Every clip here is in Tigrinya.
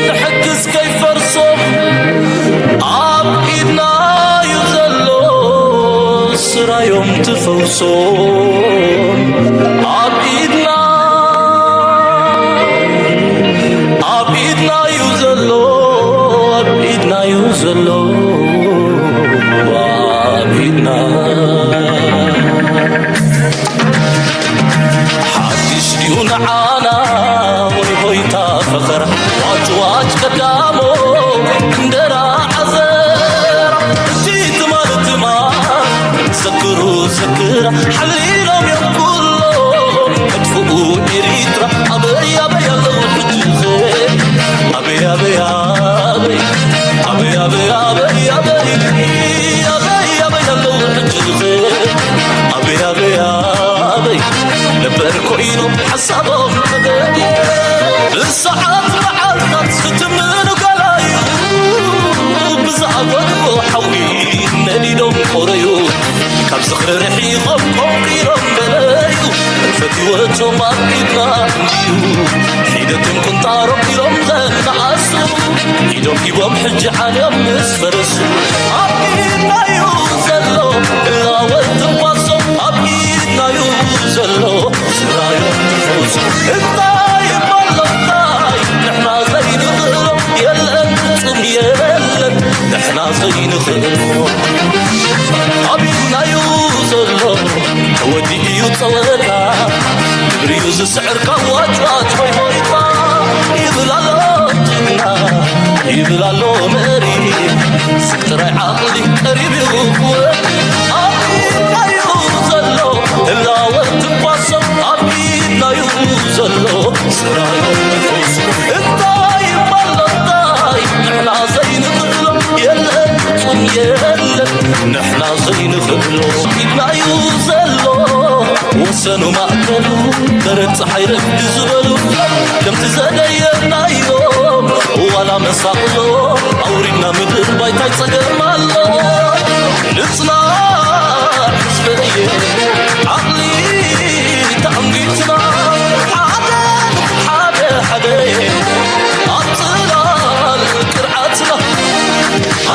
ንሕግዝ ከይፈርሶም ኣብ ኢድና እዩ ዘሎ፣ ስራዮም ትፈውሶም ኣብ ኢድና፣ ኣብ ኢድና እዩ ዘሎ፣ ኣብ ኢድና እዩ ዘሎ፣ ኣብ ኢድና። ሓድሽ ድዩ ንዓና ወይ ሆይታ ፈኸራ፣ ዋጭ ዋጭ ቀዳሞ እንጀራ ዓዘራ፣ እቲ ትማል ትማል ዘክሩ ዘክራ፣ ሓሊሎም እዮም ኩሎም መጥፍኡ ኤሪትራ። ኣበይ ኣበይ ኣለዉ ሕጂ ኸ? ኣበይ ኣበይ ኣበይ፣ ኣበይ ኣበይ ኣበይ ኣበይ፣ ኣበይ ኣበይ ኣለዉ ሕጂ ኸ? ኣበይ ኣበይ ኣበይ ነበር ኮይኖም ሓሳቦም ተገዲ፣ ብሰዓት መዓልታት ክትምኑ ገላዩ፣ ብዝኣጎድዎ ሓዊ ነዲዶም ቆረዩ፣ ካብ ዝኽሪ ርሒቖም ቆንቂሮም በለዩ፣ ፈትወቶም ኣብ ኢድና እንድዩ፣ ሒደቶም ቁንጣሮም ኢሎም ዘነኣሱ፣ ኢዶም ሂቦም ሕጂ ዓልዮም ምስ ፈረሱ፣ ኣብ ኢድናዩ ዘሎ እላወ ትንፋሶም፣ ኣብ ኢድናዩ ዘሎ ስራዮም ትፈውሶም። እንታይ እሞ ኣሎ እንታይ ንሕና ዘይንኽእሎ፣ የለን ፍጹም የለን ንሕና ዘይንኽእሎ። ኣብ ኢድናዩ ዘሎ ተወዲኡ እዩ ጸወታ፣ ግብሪ እዩ ዝስዕር ካብ ዋጭዋጭ ሆይ ሆይታ። ይብል ኣሎ ጅግና፣ ይብል ኣሎ መሪ፣ ስቅ ጥራይ ዓቕሊ ቀሪብ እዩ ክወሪ። ኣብ ኢድናዩ ዘሎ ህላወ ትንፋሶም፣ ኣብ ኢድናዩ ዘሎ ስራዮም ትፈውሶም። እንታይ እሞ ኣሎ እንታይ ንሕና ዘይንኽእሎ፣ የለን ፍጹም የለን ንሕና ዘይንኽእሎ። ኢድናዩ ዘሎ ወሰኑ ማእከሉ በረድ ጸሓይ ረፍዲ ዝበሉ፣ ከምቲ ዘደየብናዮም ዋላ መሳቕሎ ኣውሪድና ምድር ባይታይ ጸገም ኣሎ። ንጽናዕ ህዝበየ ዓቕሊ ተኣንጊትና ሓደ ሓደ ሓደ ኣብ ጽላል ቅርዓትና።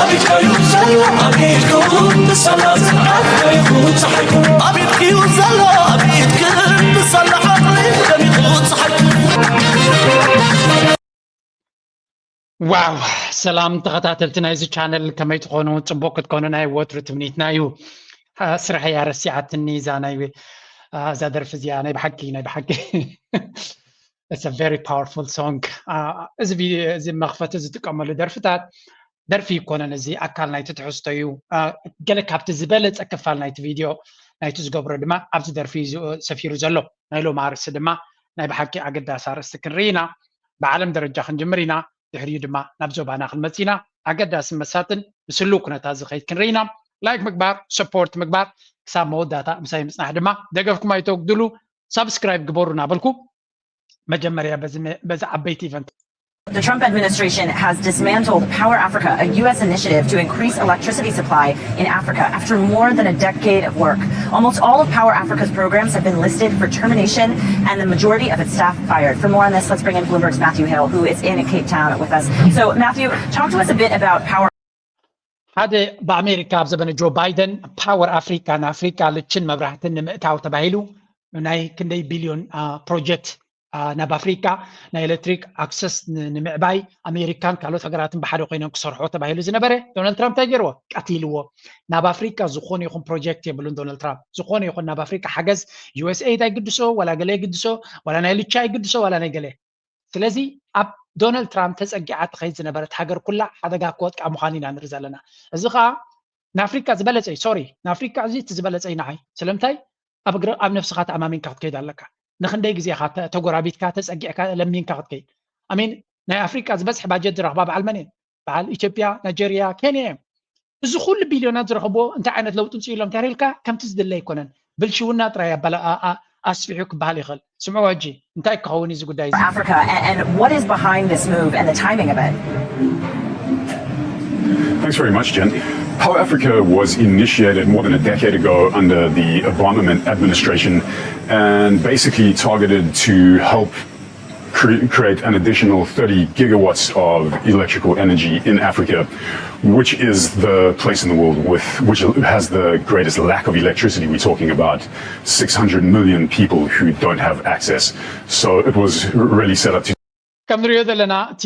ኣብ ኢድካዩ ዘሎ ኣብ ኢድኩም ብሰላ ጽንዓት ደይኹ ጸሓይኩም። ኣብ ኢድክዩ ዘሎ ኣብ ኢድክን ብሰላ ዓቕሊ ደሚኹ ጸሓይኩም። ዋው! ሰላም ተኸታተልቲ ናይዚ ቻነል፣ ከመይ ትኾኑ? ጽቡቕ ክትኮኑ ናይ ወትሩ ትምኒትና እዩ። ስራሕ እያ ረሲዓትኒ እዛ ናይ እዛ ደርፊ እዚኣ። ናይ ብሓቂ ናይ ብሓቂ it's a very powerful song። እዚ ቪድዮ፣ እዚ መኽፈቲ ዝጥቀመሉ ደርፍታት ደርፊ ይኮነን፣ እዚ ኣካል ናይቲ ትሕዝቶ እዩ። ገለ ካብቲ ዝበለጸ ክፋል ናይቲ ቪድዮ ናይቲ ዝገብሮ ድማ ኣብዚ ደርፊ እዩ ሰፊሩ ዘሎ። ናይ ሎሚ ኣርእስቲ ድማ ናይ ብሓቂ ኣገዳሲ ኣርእስቲ ክንርኢ ኢና። ብዓለም ደረጃ ክንጅምር ኢና፣ ድሕሪኡ ድማ ናብ ዞባና ክንመጽእ ኢና። ኣገዳሲ መሳጥን ምስ ህሉው ኩነታት ዝኸይድ ክንርኢ ኢና። ላይክ ምግባር፣ ሰፖርት ምግባር፣ ክሳብ መወዳእታ ምሳይ ምጽናሕ ድማ ደገፍኩም ኣይተጉድሉ። ሳብስክራይብ ግበሩ እናበልኩ መጀመርያ በዚ ዓበይቲ ኢቨንት The Trump administration has dismantled Power Africa, a U S initiative to increase electricity supply in Africa after more than a decade of work. Almost all of Power Africa's programs have been listed for termination and the majority of its staff fired. For more on this, let's bring in Bloomberg's Matthew Hill, who is in Cape Town with us. So, Matthew, talk to us a bit about Power. ሓደ ብኣሜሪካ ኣብ ዘበነ ጆ ባይደን ፓወር ኣፍሪካ ንኣፍሪካ ልችን መብራህትን ንምእታው ተባሂሉ ናይ ክንደይ ቢልዮን ፕሮጀክት ናብ ኣፍሪካ ናይ ኤሌክትሪክ ኣክሰስ ንምዕባይ ኣሜሪካን ካልኦት ሃገራትን ብሓደ ኮይኖም ክሰርሖ ተባሂሉ ዝነበረ ዶናልድ ትራምፕ እንታይ ገይርዎ? ቀቲልዎ። ናብ ኣፍሪካ ዝኾነ ይኹን ፕሮጀክት የብሉን ዶናልድ ትራምፕ። ዝኾነ ይኹን ናብ ኣፍሪካ ሓገዝ ዩኤስኤድ ኣይግድሶ፣ ዋላ ገለ ይግድሶ፣ ዋላ ናይ ልቻ ይግድሶ፣ ዋላ ናይ ገለ። ስለዚ ኣብ ዶናልድ ትራምፕ ተፀጊዓ ትኸይድ ዝነበረት ሃገር ኩላ ሓደጋ ክወጥቃ ምዃኑ ኢና ንርኢ ዘለና። እዚ ከዓ ንኣፍሪካ ዝበለፀ እዩ። ሶሪ፣ ንኣፍሪካ እዚ እቲ ዝበለፀ እዩ ንዓይ። ስለምንታይ? ኣብ እግሪ ኣብ ነብስኻ ተኣማሚንካ ክትከይድ ኣለካ። ንክንደይ ግዜ ኢኻ ተጎራቢትካ ተፀጊዕካ ለሚንካ ክትከይድ? ኣሜን። ናይ ኣፍሪቃ ዝበዝሕ ባጀት ዝረኽባ በዓል መን እየን? በዓል ኢትዮጵያ፣ ናይጀርያ፣ ኬንያ እዮም። እዚ ኩሉ ቢልዮናት ዝረኽብዎ እንታይ ዓይነት ለውጢ ምፅኡ ኢሎም ተሪልካ ከምቲ ዝድለ ኣይኮነን። ብልሽውና ጥራይ ኣባላ ኣስፊሑ ክበሃል ይኽእል። ስምዕዎ ሕጂ እንታይ ክኸውን እዩ እዚ ጉዳይ እዚ? Africa and, and what is behind this move and the timing of it? Thanks very much, Jen. Power Africa was initiated more than a decade ago under the Obama administration and basically targeted to help create an additional thirty gigawatts of electrical energy in Africa, which is the place in the world with which has the greatest lack of electricity. We're talking about six hundred million people who don't have access. So it was really set up to ከም ንሪኦ ዘለና እቲ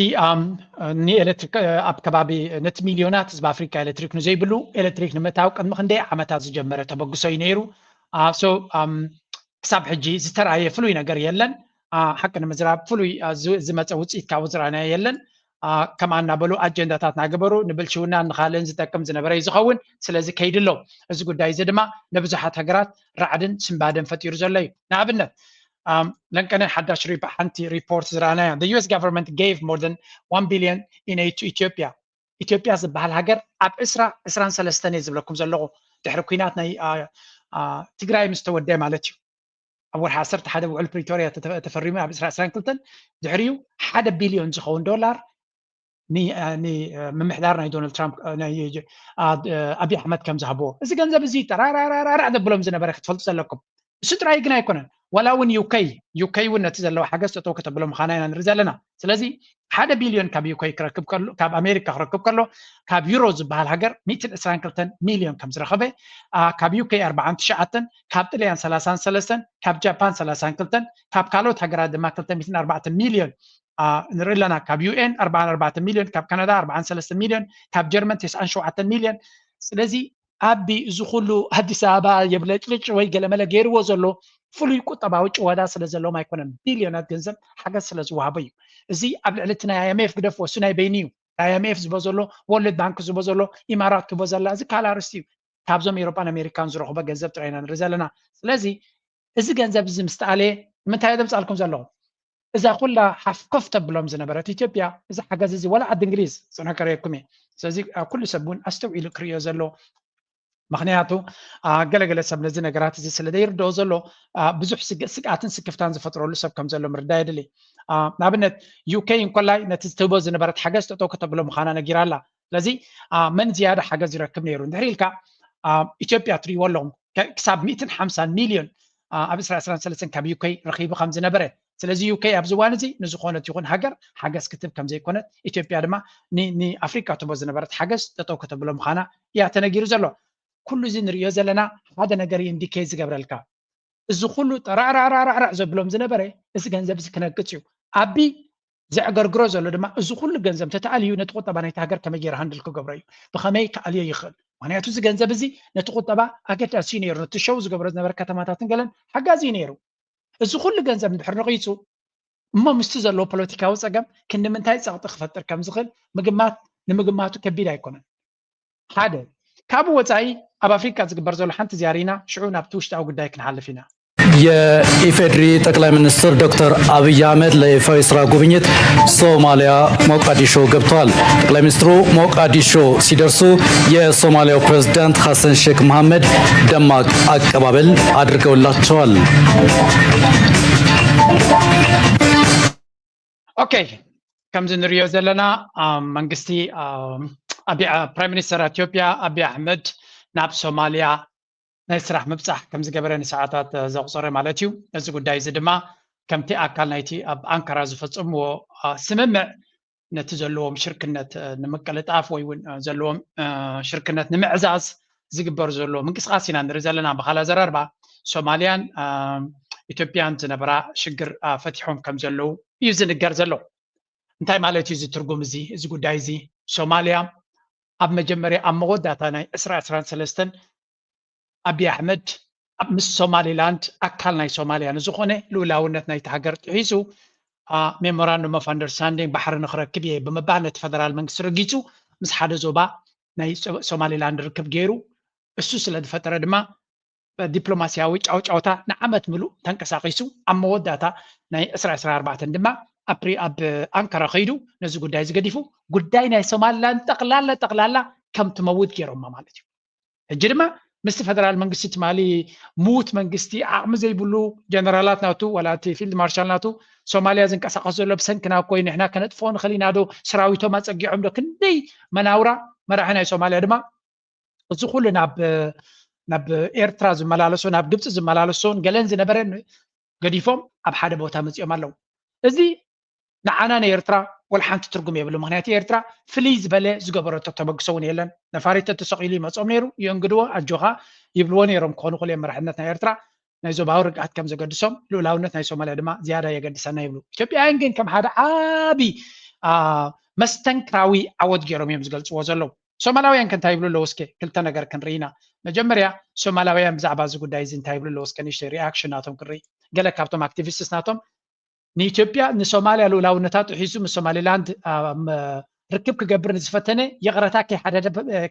ንኤሌክትሪክ ኣብ ከባቢ ነቲ ሚልዮናት ህዝቢ ኣፍሪካ ኤሌክትሪክ ንዘይብሉ ኤሌክትሪክ ንምእታው ቅድሚ ክንደይ ዓመታት ዝጀመረ ተበግሶ እዩ ነይሩ። ክሳብ ሕጂ ዝተረኣየ ፍሉይ ነገር የለን። ሓቂ ንምዝራብ ፍሉይ ዝመፀ ውፅኢት ካብኡ ዝረኣናዮ የለን። ከምኣ እናበሉ ኣጀንዳታት እናገበሩ ንብልሽውናን ንኻልእን ዝጠቅም ዝነበረ እዩ ዝኸውን። ስለዚ ከይዲ ኣሎ። እዚ ጉዳይ እዚ ድማ ንብዙሓት ሃገራት ራዕድን ስንባደን ፈጢሩ ዘሎ እዩ። ንኣብነት ለንቀነ ሓዳሽ ሓንቲ ሪፖርት ዝረኣናያ the US government gave more than one billion in aid to Ethiopia። ኢትዮጵያ ዝበሃል ሃገር ኣብ ዕስራ ዕስራን ሰለስተን እየ ዝብለኩም ዘለኹ ድሕሪ ኩናት ናይ ትግራይ ምስ ተወደ ማለት እዩ። ኣብ ወርሒ ዓሰርተ ሓደ ውዕል ፕሪቶርያ ተፈሪሙ ኣብ ዕስራ ዕስራን ክልተን ድሕሪኡ ሓደ ቢልዮን ዝኸውን ዶላር ንምምሕዳር ናይ ዶናልድ ትራምፕ ኣብይ ኣሕመድ ከም ዝሃብዎ እዚ ገንዘብ እዚ ጠራራራራራ ዘብሎም ዝነበረ ክትፈልጡ ዘለኩም። እሱ ጥራይ ግን ኣይኮነን። ዋላ እውን ዩከይ ዩከይ እውን ነቲ ዘለዋ ሓገዝ ጠጠው ከተብሎ ምዃና ኢና ንርኢ ዘለና። ስለዚ ሓደ ቢልዮን ካብ ዩከይ ክረክብ ከሎ ካብ ኣሜሪካ ክረክብ ከሎ ካብ ዩሮ ዝበሃል ሃገር ሚእትን ዕስራን ክልተን ሚልዮን ከም ዝረኸበ ካብ ዩከይ ኣርባዓን ትሽዓተን ካብ ጥልያን ሰላሳን ሰለስተን ካብ ጃፓን ሰላሳን ክልተን ካብ ካልኦት ሃገራት ድማ ክልተ ሚእትን ኣርባዕተን ሚልዮን ንርኢ ኣለና። ካብ ዩኤን ኣርባዓን ኣርባዕተን ሚልዮን ካብ ካናዳ ኣርባዓን ሰለስተን ሚልዮን ካብ ጀርመን ተስዓን ሸውዓተን ሚልዮን። ስለዚ ኣቢ እዚ ኩሉ ኣዲስ ኣበባ የብለጭልጭ ወይ ገለመለ ገይርዎ ዘሎ ፍሉይ ቁጠባዊ ጭወዳ ስለ ዘለዎም ኣይኮነን። ቢልዮናት ገንዘብ ሓገዝ ስለ ዝወሃቦ እዩ። እዚ ኣብ ልዕሊ እቲ ናይ ኣይኤምኤፍ ግደፍዎ፣ እሱ ናይ በይኑ እዩ። ናይ ኣይኤምኤፍ ዝቦ ዘሎ ወርልድ ባንክ ዝቦ ዘሎ ኢማራት ክቦ ዘላ እዚ ካልእ ኣርእስቲ እዩ። ካብዞም ኤሮጳን ኣሜሪካን ዝረኽቦ ገንዘብ ጥራይ ኢና ንርኢ ዘለና። ስለዚ እዚ ገንዘብ እዚ ምስ ተኣለየ ንምንታይ እየ ዘምጻልኩም ዘለኹ? እዛ ኩላ ሓፍኮፍ ተብሎም ዝነበረት ኢትዮጵያ እዚ ሓገዝ እዚ ዋላ ዓዲ እንግሊዝ ዝነገረኩም እየ። ስለዚ ኩሉ ሰብ እውን ኣስተውዒሉ ክርእዮ ዘሎ ምክንያቱ ገለገለ ሰብ ነዚ ነገራት እዚ ስለ ዘይርድኦ ዘሎ ብዙሕ ስግኣትን ስክፍታን ዝፈጥረሉ ሰብ ከም ዘሎ ምርዳእ የድሊ። ንኣብነት ዩኬ እንኮላይ ነቲ ትህቦ ዝነበረት ሓገዝ ጠጠው ከተብሎ ምዃና ነጊራ ኣላ። ስለዚ መን ዝያዳ ሓገዝ ይረክብ ነይሩ እንድሕር ኢልካ ኢትዮጵያ ትሪእዎ ኣለኹም ክሳብ ሚእትን ሓምሳን ሚልዮን ኣብ ዕስራ ዕስራን ሰለስተን ካብ ዩኬ ረኺቡ ከም ዝነበረ። ስለዚ ዩኬ ኣብዚ እዋን እዚ ንዝኾነት ይኹን ሃገር ሓገዝ ክትብ ከም ዘይኮነት ኢትዮጵያ ድማ ንኣፍሪቃ ትቦ ዝነበረት ሓገዝ ጠጠው ከተብሎ ምዃና እያ ተነጊሩ ዘሎ። ኩሉ እዚ ንሪኦ ዘለና ሓደ ነገር እዩ ኢንዲኬት ዝገብረልካ። እዚ ኩሉ ጠራዕራዕራዕራዕ ዘብሎም ዝነበረ እዚ ገንዘብ እዚ ክነቅፅ እዩ። ኣቢ ዘዕገርግሮ ዘሎ ድማ እዚ ኩሉ ገንዘብ ተተኣልዩ ነቲ ቁጠባ ናይቲ ሃገር ከመይ ገይሩ ሃንድል ክገብሮ እዩ፣ ብኸመይ ክኣልዮ ይኽእል። ምክንያቱ እዚ ገንዘብ እዚ ነቲ ቁጠባ ኣገዳሲ እዩ ነይሩ፣ ነቲ ሸው ዝገብሮ ዝነበረ ከተማታትን ገለን ሓጋዚ እዩ ነይሩ። እዚ ኩሉ ገንዘብ እንድሕር ነቒፁ እሞ ምስቲ ዘለዎ ፖለቲካዊ ፀገም ክንዲ ምንታይ ፀቕጢ ክፈጥር ከም ዝኽእል ምግማት ንምግማቱ ከቢድ ኣይኮነን። ሓደ ካብኡ ወፃኢ ኣብ ኣፍሪካ ዝግበር ዘሎ ሓንቲ ዝያሪና ሽዑ ናብቲ ውሽጣዊ ጉዳይ ክንሓልፍ ኢና። የኢፌድሪ ጠቅላይ ሚኒስትር ዶክተር አብይ አህመድ ለይፋዊ ስራ ጉብኝት ሶማሊያ ሞቃዲሾ ገብተዋል። ጠቅላይ ሚኒስትሩ ሞቃዲሾ ሲደርሱ የሶማሊያው ፕሬዝዳንት ሐሰን ሼክ መሐመድ ደማቅ አቀባበል አድርገውላቸዋል። ኦኬ፣ ከምዚ ንሪኦ ዘለና መንግስቲ ፕራይም ሚኒስተር ኢትዮጵያ ኣብይ ኣሕመድ ናብ ሶማሊያ ናይ ስራሕ ምብፃሕ ከም ዝገበረ ንሰዓታት ዘቑፀረ ማለት እዩ። እዚ ጉዳይ እዚ ድማ ከምቲ ኣካል ናይቲ ኣብ ኣንካራ ዝፈፀምዎ ስምምዕ ነቲ ዘለዎም ሽርክነት ንምቅልጣፍ ወይ እውን ዘለዎም ሽርክነት ንምዕዛዝ ዝግበር ዘሎ ምንቅስቃስ ኢና ንርኢ ዘለና። ብካል ኣዘራርባ ሶማሊያን ኢትዮጵያን ዝነበራ ሽግር ፈቲሖም ከም ዘለዉ እዩ ዝንገር ዘሎ። እንታይ ማለት እዩ እዚ ትርጉም እዚ እዚ ጉዳይ እዚ? ሶማሊያ ኣብ መጀመርያ ኣብ መወዳእታ ናይ ዕስራ ዕስራን ሰለስተን ኣብይ ኣሕመድ ምስ ሶማሊላንድ ኣካል ናይ ሶማሊያ ንዝኾነ ልኡላውነት ናይቲ ሃገር ጥሒሱ ሜሞራንዱም ኦፍ ኣንደርስታንዲንግ ባሕሪ ንክረክብ እየ ብምባል ነቲ ፈደራል መንግስቲ ረጊፁ ምስ ሓደ ዞባ ናይ ሶማሊላንድ ርክብ ገይሩ እሱ ስለ ዝፈጠረ ድማ ዲፕሎማስያዊ ጫውጫውታ ንዓመት ምሉእ ተንቀሳቒሱ ኣብ መወዳእታ ናይ ዕስራ ዕስራ ኣርባዕተን ድማ ኣብ ኣንካራ ከይዱ ነዚ ጉዳይ እዚ ገዲፉ ጉዳይ ናይ ሶማሊላንድ ጠቕላላ ጠቕላላ ከም ትመውት ገይሮማ ማለት እዩ። ሕጂ ድማ ምስቲ ፈደራል መንግስቲ ትማሊ ምዉት መንግስቲ ዓቕሚ ዘይብሉ ጀነራላት ናቱ ዋላ እቲ ፊልድ ማርሻል ናቱ ሶማሊያ ዝንቀሳቐስ ዘሎ ብሰንክና እኮ እዩ ንሕና ከነጥፍኦ ንኽእል ኢና ዶ ሰራዊቶም ኣፀጊዖም ዶ ክንደይ መናውራ መራሒ ናይ ሶማሊያ ድማ እዚ ኩሉ ናብ ናብ ኤርትራ ዝመላለሶ ናብ ግብፂ ዝመላለሶን ገለን ዝነበረ ገዲፎም ኣብ ሓደ ቦታ መፂኦም ኣለዉ። እዚ ንዓና ንኤርትራ ወላ ሓንቲ ትርጉም የብሉ። ምክንያቱ ኤርትራ ፍልይ ዝበለ ዝገበረቶ ተበግሶ እውን የለን። ነፋሪት ተተሰቒሉ ይመጾም ነይሩ፣ ይእንግድዎ፣ ኣጆኻ ይብልዎ ነይሮም ክኾኑ ክልኦም መራሕነት ናይ ኤርትራ። ናይ ዞባዊ ርግኣት ከም ዘገድሶም፣ ልኡላውነት ናይ ሶማልያ ድማ ዝያዳ የገድሰና ይብሉ። ኢትዮጵያውያን ግን ከም ሓደ ዓቢ መስተንክራዊ ዓወት ገይሮም እዮም ዝገልጽዎ ዘለዉ። ሶማላውያን ከ እንታይ ይብሉ ኣለዉ? እስከ ክልተ ነገር ክንርኢ ኢና። መጀመርያ ሶማላውያን ብዛዕባ እዚ ጉዳይ እዚ እንታይ ይብሉ ኣለዉ? እስከ ንእሽተይ ሪኣክሽን ናቶም ክንርኢ። ገለ ካብቶም ኣክቲቪስትስ ናቶም ንኢትዮጵያ ንሶማልያ ልኡላውነታ ጥሒሱ ምስ ሶማሊላንድ ርክብ ክገብር ንዝፈተነ ይቕረታ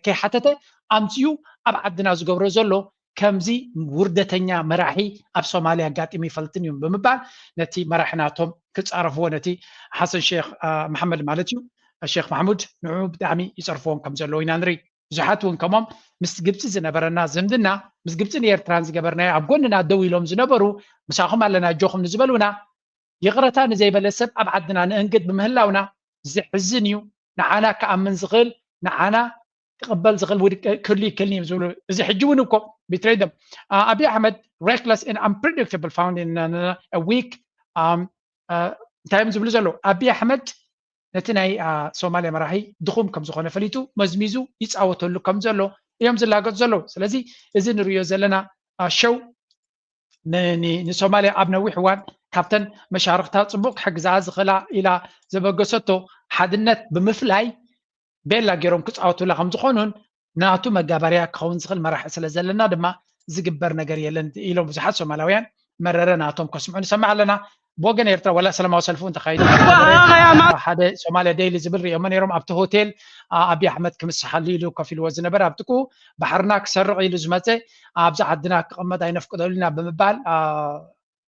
ከይሓተተ ኣምፅኡ ኣብ ዓድና ዝገብሮ ዘሎ ከምዚ ውርደተኛ መራሒ ኣብ ሶማልያ ኣጋጢሙ ይፈልጥን እዩ ብምባል ነቲ መራሒ ናቶም ክፃረፍዎ ነቲ ሓሰን ሼክ መሓመድ ማለት እዩ ሼክ ማሕሙድ ንዑ ብጣዕሚ ይፀርፍዎም ከም ዘለዉ ኢና ንርኢ። ብዙሓት እውን ከምኦም ምስ ግብፂ ዝነበረና ዝምድና ምስ ግብፅን ኤርትራን ዝገበርናዮ ኣብ ጎንና ደው ኢሎም ዝነበሩ ምሳኹም ኣለና ኣጆኹም ንዝበሉና ይቕረታ ንዘይበለ ሰብ ኣብ ዓድና ንእንግድ ብምህላውና ዘሕዝን እዩ። ንዓና ክኣምን ዝኽእል ንዓና ክቕበል ዝኽእል ውድቀ ክህሉ ይክእልኒ እዮም ዝብሉ። እዚ ሕጂ እውን እኮ ቢትሬይ ደም ኣብይ ኣሕመድ reckless and unpredictable found in weak እንታይ እዮም ዝብሉ ዘለዉ ኣብይ ኣሕመድ ነቲ ናይ ሶማልያ መራሒ ድኹም ከም ዝኾነ ፈሊጡ መዝሚዙ ይፃወተሉ ከም ዘሎ እዮም ዝላገፁ ዘለዉ። ስለዚ እዚ ንሪኦ ዘለና ሸው ንሶማልያ ኣብ ነዊሕ እዋን ካብተን መሻርክታ ፅቡቅ ክሕግዝኣ ዝኽእላ ኢላ ዘበገሰቶ ሓድነት ብምፍላይ ቤላ ገይሮም ክፃወቱላ ከም ዝኾኑን ናቱ መጋበርያ ክኸውን ዝኽእል መራሒ ስለ ዘለና ድማ ዝግበር ነገር የለን ኢሎም ብዙሓት ሶማላውያን መረረ ናቶም ከስምዑ ንሰምዕ ኣለና። ብወገን ኤርትራ ዋላ ሰላማዊ ሰልፊ እውን ተኻይዱ ሓደ ሶማልያ ዴይሊ ዝብል ሪኦሞ ነይሮም ኣብቲ ሆቴል ኣብይ ኣሕመድ ክምስሓሉ ኢሉ ከፊልዎ ዝነበረ ኣብ ጥቅኡ ባሕርና ክሰርቕ ኢሉ ዝመፀ ኣብዚ ዓድና ክቕመጥ ኣይነፍቅደሉ ኢና ብምባል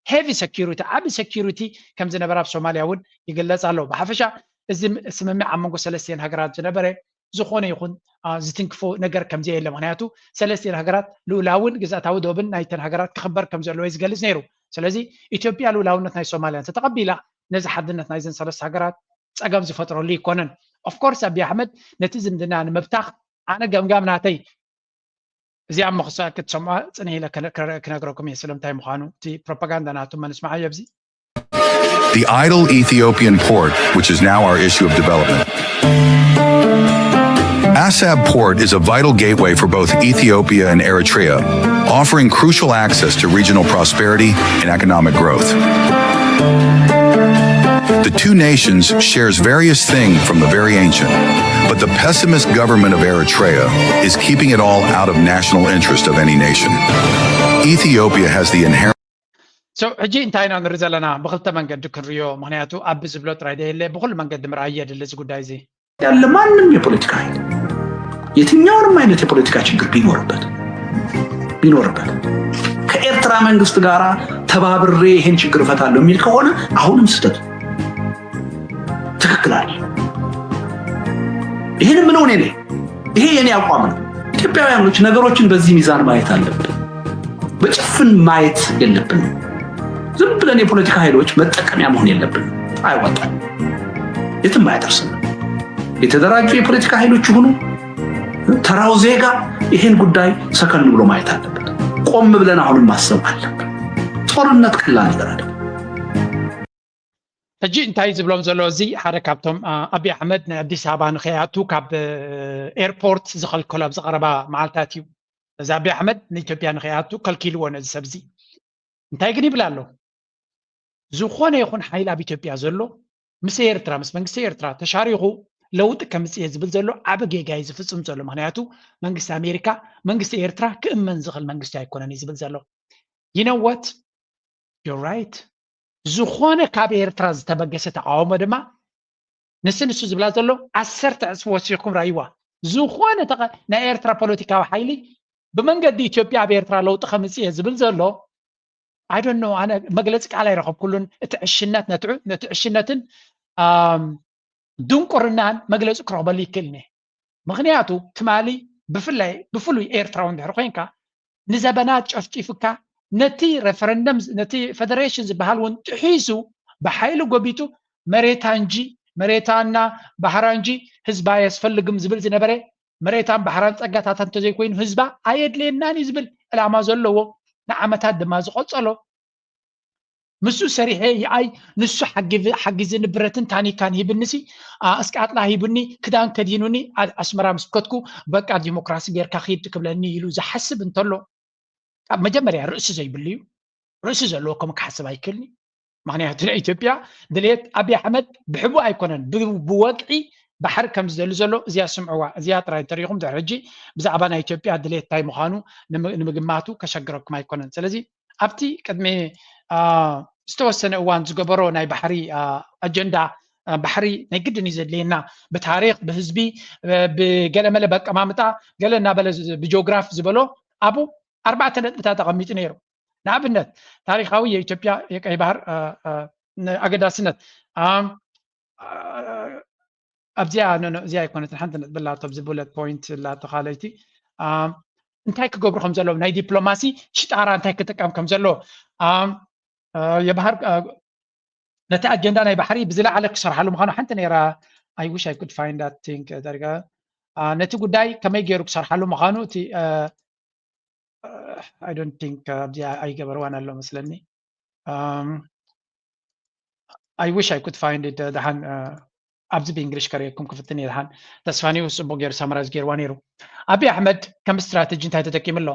heavy security ዓቢ security ከም ዝነበረ ኣብ ሶማልያ እውን ይግለጽ ኣሎ። ብሓፈሻ እዚ ስምምዕ ኣብ መንጎ ሰለስቲኤን ሃገራት ዝነበረ ዝኾነ ይኹን ዝትንክፎ ነገር ከም ዘየለ ምክንያቱ ሰለስቲኤን ሃገራት ልኡላውን ግዝኣታዊ ዶብን ናይተን ሃገራት ክኽበር ከም ዘለዎ እዩ ዝገልጽ ነይሩ። ስለዚ ኢትዮጵያ ልኡላውነት ናይ ሶማልያ እንተተቐቢላ ነዚ ሓድነት ናይዘን ሰለስተ ሃገራት ጸገም ዝፈጥረሉ ይኮነን። Of course ኣብይ ኣሕመድ ነቲ ዝምድና ንምብታኽ ኣነ ገምጋም ናተይ እዚኣ እሞ ክሳዕ ክትሰምዖ ጽንሕ ኢለ ክነግረኩም እየ ስለምንታይ ምዃኑ እቲ ፕሮፓጋንዳ ናቱ መንስማዓዮ ኣብዚ The idle Ethiopian port, which is now our issue of development. Assab Port is a vital gateway for both Ethiopia and Eritrea, offering crucial access to regional prosperity and economic growth. The two nations shares various things from the very ancient, but the pessimist government of Eritrea is keeping it all out of national interest of any nation. Ethiopia has the inherent ሕጂ እንታይ ኢና ንርኢ ዘለና ብክልተ መንገዲ ክንሪዮ ምክንያቱ ኣብ ዝብሎ ጥራይ ደየለ ብኩሉ መንገዲ ምርኣይ የድሊ እዚ ጉዳይ እዚ ያለ ማንም የፖለቲካ ኃይል የትኛውንም አይነት የፖለቲካ ችግር ቢኖርበት ቢኖርበት ከኤርትራ መንግስት ጋር ተባብሬ ይሄን ችግር እፈታለሁ የሚል ከሆነ አሁንም ስህተት ትክክል አለ። ይህን የምለው እኔ ነኝ። ይሄ የኔ አቋም ነው። ኢትዮጵያውያኖች ነገሮችን በዚህ ሚዛን ማየት አለብን። በጭፍን ማየት የለብንም። ዝም ብለን የፖለቲካ ኃይሎች መጠቀሚያ መሆን የለብንም። አይዋጣም፣ የትም አያደርስንም። የተደራጁ የፖለቲካ ኃይሎች ይሁኑ ተራው ዜጋ ይሄን ጉዳይ ሰከን ብሎ ማየት አለበት። ቆም ብለን አሁንም ማሰብ አለብን። ጦርነት ቀላል ነገር አይደለም። ሕጂ እንታይ ዝብሎም ዘሎ እዚ ሓደ ካብቶም ኣብይ ኣሕመድ ንኣዲስ ኣበባ ንኸይኣቱ ካብ ኤርፖርት ዝኸልከሎ ኣብ ዝቐረባ መዓልታት እዩ። እዚ ኣብይ ኣሕመድ ንኢትዮጵያ ንኸይኣቱ ከልኪልዎ ነዚ ሰብ እዚ እንታይ ግን ይብል ኣሎ? ዝኾነ ይኹን ሓይሊ ኣብ ኢትዮጵያ ዘሎ ምስ ኤርትራ ምስ መንግስቲ ኤርትራ ተሻሪኹ ለውጢ ከምፅእ እየ ዝብል ዘሎ ዓቢ ጌጋ እዩ ዝፍፅም ዘሎ። ምክንያቱ መንግስቲ ኣሜሪካ መንግስቲ ኤርትራ ክእመን ዝኽእል መንግስቲ ኣይኮነን እዩ ዝብል ዘሎ። You know what? You're right. ዝኾነ ካብ ኤርትራ ዝተበገሰ ተቃውሞ ድማ ንስ ንሱ ዝብላ ዘሎ ዓሰርተ ዕፅፊ ወሲኽኩም ራይዋ ዝኾነ ናይ ኤርትራ ፖለቲካዊ ሓይሊ ብመንገዲ ኢትዮጵያ ኣብ ኤርትራ ለውጢ ከምፅእ እየ ዝብል ዘሎ I don't know ኣነ መግለፂ ቃል ኣይረኸብኩሉን እቲ ዕሽነት ነቲ ዕሽነትን ድንቁርናን መግለፂ ክረኽበሉ ይክእልኒ ምክንያቱ ትማሊ ብፍላይ ብፍሉይ ኤርትራዊ እንድሕር ኮይንካ ንዘበናት ጨፍጪፍካ ነቲ referendum ነቲ federation ዝበሃል እውን ጥሒሱ ብሓይሊ ጎቢጡ መሬታ እንጂ መሬታና ባህራ እንጂ ህዝባ ኣየስፈልግም ዝብል ዝነበረ መሬታን ባህራን ፀጋታታ እንተዘይኮይኑ ህዝባ ኣየድልየናን እዩ ዝብል ዕላማ ዘለዎ ንዓመታት ድማ ዝቐፀሎ ምስኡ ሰሪሐ ይኣይ ንሱ ሓጊዚ ንብረትን ታኒካን ሂብንሲ ኣስቃጥላ ሂቡኒ ክዳን ከዲኑኒ ኣስመራ ምስ ከድኩ በቃ ዲሞክራሲ ጌርካ ኪድ ክብለኒ ኢሉ ዝሓስብ እንተሎ ካብ መጀመርያ ርእሲ ዘይብሉ እዩ። ርእሲ ዘለዎ ከም ክሓስብ ኣይክእልኒ። ምክንያቱ ናይ ኢትዮጵያ ድሌት ኣብይ ኣሕመድ ብሕቡእ ኣይኮነን ብወግዒ ባሕሪ ከም ዝደሊ ዘሎ እዚኣ ስምዕዋ እዚኣ ጥራይ እንተሪኢኹም ድሕሪ ሕጂ ብዛዕባ ናይ ኢትዮጵያ ድሌት እንታይ ምዃኑ ንምግማቱ ከሸግረኩም ኣይኮነን። ስለዚ ኣብቲ ቅድሚ ዝተወሰነ እዋን ዝገበሮ ናይ ባሕሪ ኣጀንዳ ባሕሪ ናይ ግድን እዩ ዘድልየና ብታሪክ ብህዝቢ ብገለመለ በቀማምጣ ገለ እናበለ ብጂኦግራፍ ዝበሎ ኣብኡ ኣርባዕተ ነጥብታት ኣቐሚጡ ነይሩ። ንኣብነት ታሪካዊ የኢትዮጵያ የቀይ ባህር ኣገዳስነት ኣብዚኣ እዚኣ ኣይኮነትን ሓንቲ ነጥቢ ላቶ ኣብዚ ቡለት ፖይንት ላቶ ካልኣይቲ እንታይ ክገብሩ ከም ዘለዎም ናይ ዲፕሎማሲ ሽጣራ እንታይ ክጥቀም ከም ዘለዎ የባህር ነቲ ኣጀንዳ ናይ ባሕሪ ብዝለዓለ ክሰርሓሉ ምዃኑ ሓንቲ ነይራ I wish I could find that thing ዳርጋ ነቲ ጉዳይ ከመይ ገይሩ ክሰርሓሉ ምዃኑ እቲ I don't think ኣብዚ ኣይገበርዋን ኣሎ መስለኒ I wish I could find it ደሓን ኣብዚ ብእንግሊሽ ከርእየኩም ክፍትን እየ ደሓን ተስፋኒው ጽቡቅ ገይሩ ሳምራይዝ ገይርዋ ነይሩ ኣብይ ኣሕመድ ከም ስትራተጂ እንታይ ተጠቂሙ ኣሎ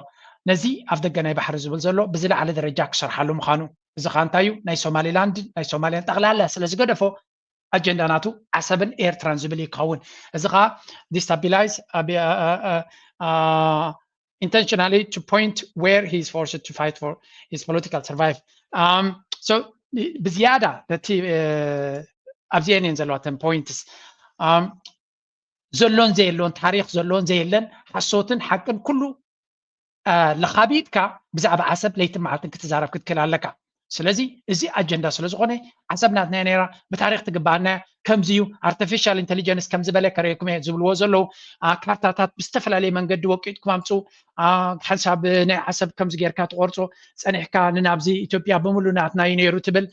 ነዚ ኣፍ ደገ ናይ ባሕሪ ዝብል ዘሎ ብዝለዓለ ደረጃ ክሰርሓሉ ምዃኑ እዚ ኸዓ እንታይ እዩ ናይ ሶማሊላንድ ናይ ሶማሊያን ጠቕላላ ስለ ዝገደፎ ኣጀንዳ ናቱ ዓሰብን ኤርትራን ዝብል እዩ ክኸውን እዚ ኸዓ destabilize intentionally to point where he is forced to fight for his political survive um, so ብዝያዳ ነቲ ኣብዚአን እየን ዘለዋ ተን points um, ዘሎን ዘየሎን ታሪክ ዘሎን ዘየለን ሓሶትን ሓቅን ኩሉ ለኻቢጥካ ብዛዕባ ዓሰብ ለይትን መዓልትን ክትዛረብ ክትክእል ኣለካ ስለዚ እዚ ኣጀንዳ ስለዝኾነ ዓሰብ ናትና ነራ ብታሪክ ትግባኣና ከምዚ እዩ artificial intelligence ከም ዝበለ ከርእየኩም እየ ዝብልዎ ዘለዉ ካርታታት ብዝተፈላለየ መንገዲ ወቂጥኩም ኣምፁ ሓንሳብ ናይ ዓሰብ ከምዚ ጌርካ ትቆርፆ ፀኒሕካ ንናብዚ ኢትዮጵያ ብምሉ ናትና እዩ ነይሩ ትብል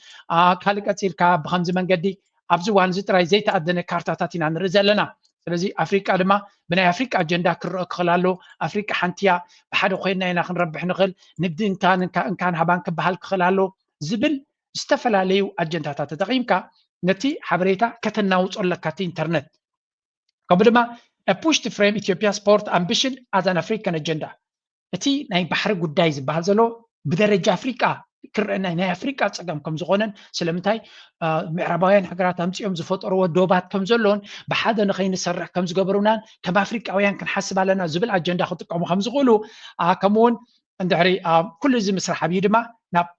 ካልእ ቀፂልካ ብከምዚ መንገዲ ኣብዚ እዋን እዚ ጥራይ ዘይተኣደነ ካርታታት ኢና ንርኢ ዘለና ስለዚ ኣፍሪቃ ድማ ብናይ ኣፍሪቃ ኣጀንዳ ክረአ ክኽእል ኣሎ ኣፍሪቃ ሓንቲያ ብሓደ ኮይንና ኢና ክንረብሕ ንኽእል ንግዲ እንካን እንካን ሃባን ክበሃል ክኽእል ኣሎ ዝብል ዝተፈላለዩ ኣጀንዳታት ተጠቒምካ ነቲ ሓበሬታ ከተናውፆ ኣለካ እቲ ኢንተርነት ከምኡ ድማ push to frame Ethiopia sport ambition as an African agenda እቲ ናይ ባሕሪ ጉዳይ ዝበሃል ዘሎ ብደረጃ ኣፍሪቃ ክረአና ናይ ኣፍሪቃ ፀገም ከም ዝኾነን ስለምንታይ ምዕራባውያን ሃገራት ኣምፂኦም ዝፈጠርዎ ዶባት ከም ዘለውን ብሓደ ንኸይንሰርሕ ከም ዝገበሩናን ከም ኣፍሪቃውያን ክንሓስብ ኣለና ዝብል ኣጀንዳ ክጥቀሙ ከም ዝኽእሉ ከምኡውን እንድሕሪ ኩሉ እዚ ምስራሕ ኣብዩ ድማ ናብ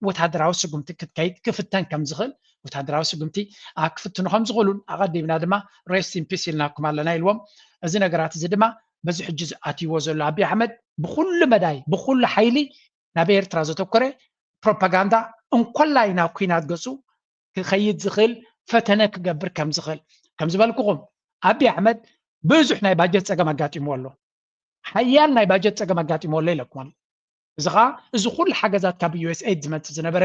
ወታደራዊ ስጉምቲ ክትከይድ ክፍተን ከም ዝኽእል ወታደራዊ ስጉምቲ ክፍትኑ ከም ዝኽእሉን ኣቐዲምና ድማ rest in peace ኢልናኩም ኣለና ኢልዎም እዚ ነገራት እዚ ድማ በዚ ሕጂ ዝኣትይዎ ዘሎ ኣብይ ኣሕመድ ብኩሉ መዳይ ብኩሉ ሓይሊ ናብ ኤርትራ ዘተኮረ ፕሮፓጋንዳ እንኮላይ ናብ ኩናት ገፁ ክኸይድ ዝኽእል ፈተነ ክገብር ከም ዝኽእል ከም ዝበልኩኹም ኣብይ ኣሕመድ ብዙሕ ናይ ባጀት ፀገም ኣጋጢምዎ ኣሎ ሓያል ናይ ባጀት ፀገም ኣጋጢምዎ ኣሎ ኢለኩም ኣሎ እዚ ከዓ እዚ ኩሉ ሓገዛት ካብ ዩኤስኤድ ዝመፅእ ዝነበረ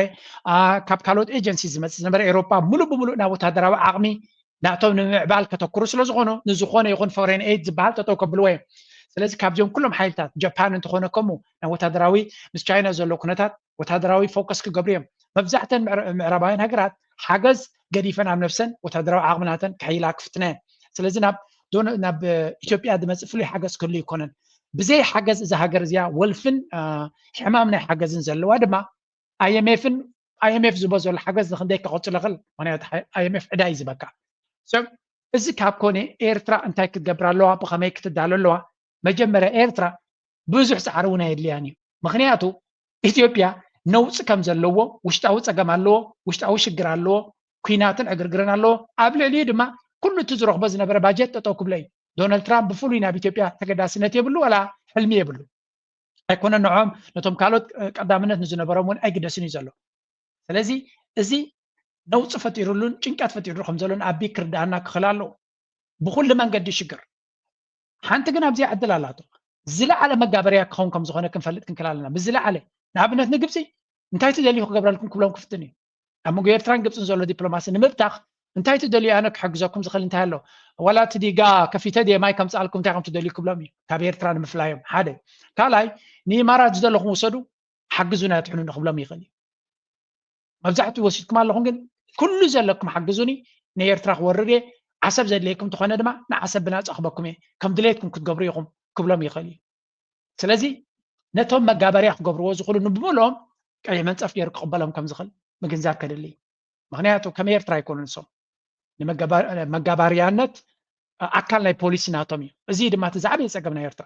ካብ ካልኦት ኤጀንሲ ዝመፅእ ዝነበረ ኤሮፓ ሙሉእ ብምሉእ ናብ ወታደራዊ ዓቕሚ ናቶም ንምምዕባል ከተኩሩ ስለ ዝኾኑ ንዝኾነ ይኹን ፎሬን ኤድ ዝበሃል ጠጠው ከብልዎ እዮም ስለዚ ካብዚኦም ኩሎም ሓይልታት ጃፓን እንተኾነ ከምኡ ናብ ወታደራዊ ምስ ቻይና ዘሎ ኩነታት ወታደራዊ ፎከስ ክገብሩ እዮም መብዛሕተን ምዕራባውያን ሃገራት ሓገዝ ገዲፈን ኣብ ነብሰን ወታደራዊ ዓቕሚ ናተን ክሕይላ ክፍትና እየን ስለዚ ናብ ናብ ኢትዮጵያ ዝመፅእ ፍሉይ ሓገዝ ክህሉ ይኮነን ብዘይ ሓገዝ እዛ ሃገር እዚኣ ወልፍን ሕማም ናይ ሓገዝን ዘለዋ ድማ ኣይኤምኤፍን ኣይኤምኤፍ ዝቦ ዘሎ ሓገዝ ንክንደይ ክቐፅሎ ክእል ምክንያቱ ኣይኤምኤፍ ዕዳ እዩ ዝበካ እዚ ካብ ኮነ ኤርትራ እንታይ ክትገብር ኣለዋ ብከመይ ክትዳሎ ኣለዋ መጀመርያ ኤርትራ ብዙሕ ፃዕሪ እውን ኣየድልያን እዩ ምክንያቱ ኢትዮጵያ ነውፂ ከም ዘለዎ ውሽጣዊ ፀገም ኣለዎ ውሽጣዊ ሽግር ኣለዎ ኩናትን ዕግርግርን ኣለዎ ኣብ ልዕሊኡ ድማ ኩሉ እቲ ዝረኽቦ ዝነበረ ባጀት ጠጠው ክብሎ እዩ ዶናልድ ትራምፕ ብፍሉይ ናብ ኢትዮጵያ ተገዳስነት የብሉ ወላ ሕልሚ የብሉ ኣይኮነን ንዖም ነቶም ካልኦት ቀዳምነት ንዝነበሮም እውን ኣይግደስን እዩ ዘሎ ስለዚ እዚ ነውፂ ፈጢሩሉን ጭንቀት ፈጢሩሉ ከም ዘሎን ኣቢ ክርዳኣና ክኽእል ኣለዎ ብኩሉ መንገዲ ሽግር ሓንቲ ግን ኣብዚኣ ዕድል ኣላቶ ዝለዓለ መጋበርያ ክኸውን ከም ዝኾነ ክንፈልጥ ክንክእል ኣለና ብዝለዓለ ንኣብነት ንግብፂ እንታይ ትደልዩ ክገብረልኩም ክብሎም ክፍትን እዩ ኣብ መንጎ ኤርትራን ግብፅን ዘሎ ዲፕሎማሲ ንምብታኽ እንታይ ትደልዩ ኣነ ክሕግዘኩም ዝኽእል እንታይ ኣሎ ዋላ እቲ ዲጋ ከፊተ ድየ ማይ ከምፅኣልኩም እንታይ ከም ትደልዩ ክብሎም እዩ ካብ ኤርትራ ንምፍላዮም ሓደ ካልኣይ ንኢማራት ዝደለኹም ውሰዱ ሓግዙና ትሕኑ ንክብሎም ይኽእል እዩ መብዛሕትኡ ወሲድኩም ኣለኹም፣ ግን ኩሉ ዘለኩም ሓግዙኒ፣ ንኤርትራ ክወርድ እየ፣ ዓሰብ ዘድልየኩም እንተኾነ ድማ ንዓሰብ ብናጻ ክበኩም እየ፣ ከም ድሌትኩም ክትገብሩ ኢኹም ክብሎም ይኽእል እዩ። ስለዚ ነቶም መጋበርያ ክገብርዎ ዝኽእሉ ንብምልኦም ቀይሕ መንጸፍ ገይሩ ክቕበሎም ከም ዝኽእል ምግንዛብ ከድሊ እዩ። ምኽንያቱ ከም ኤርትራ ኣይኮኑን ንሶም። ንመጋባርያነት ኣካል ናይ ፖሊሲ ናቶም እዩ። እዚ ድማ እቲ ዝዓበየ ጸገም ናይ ኤርትራ።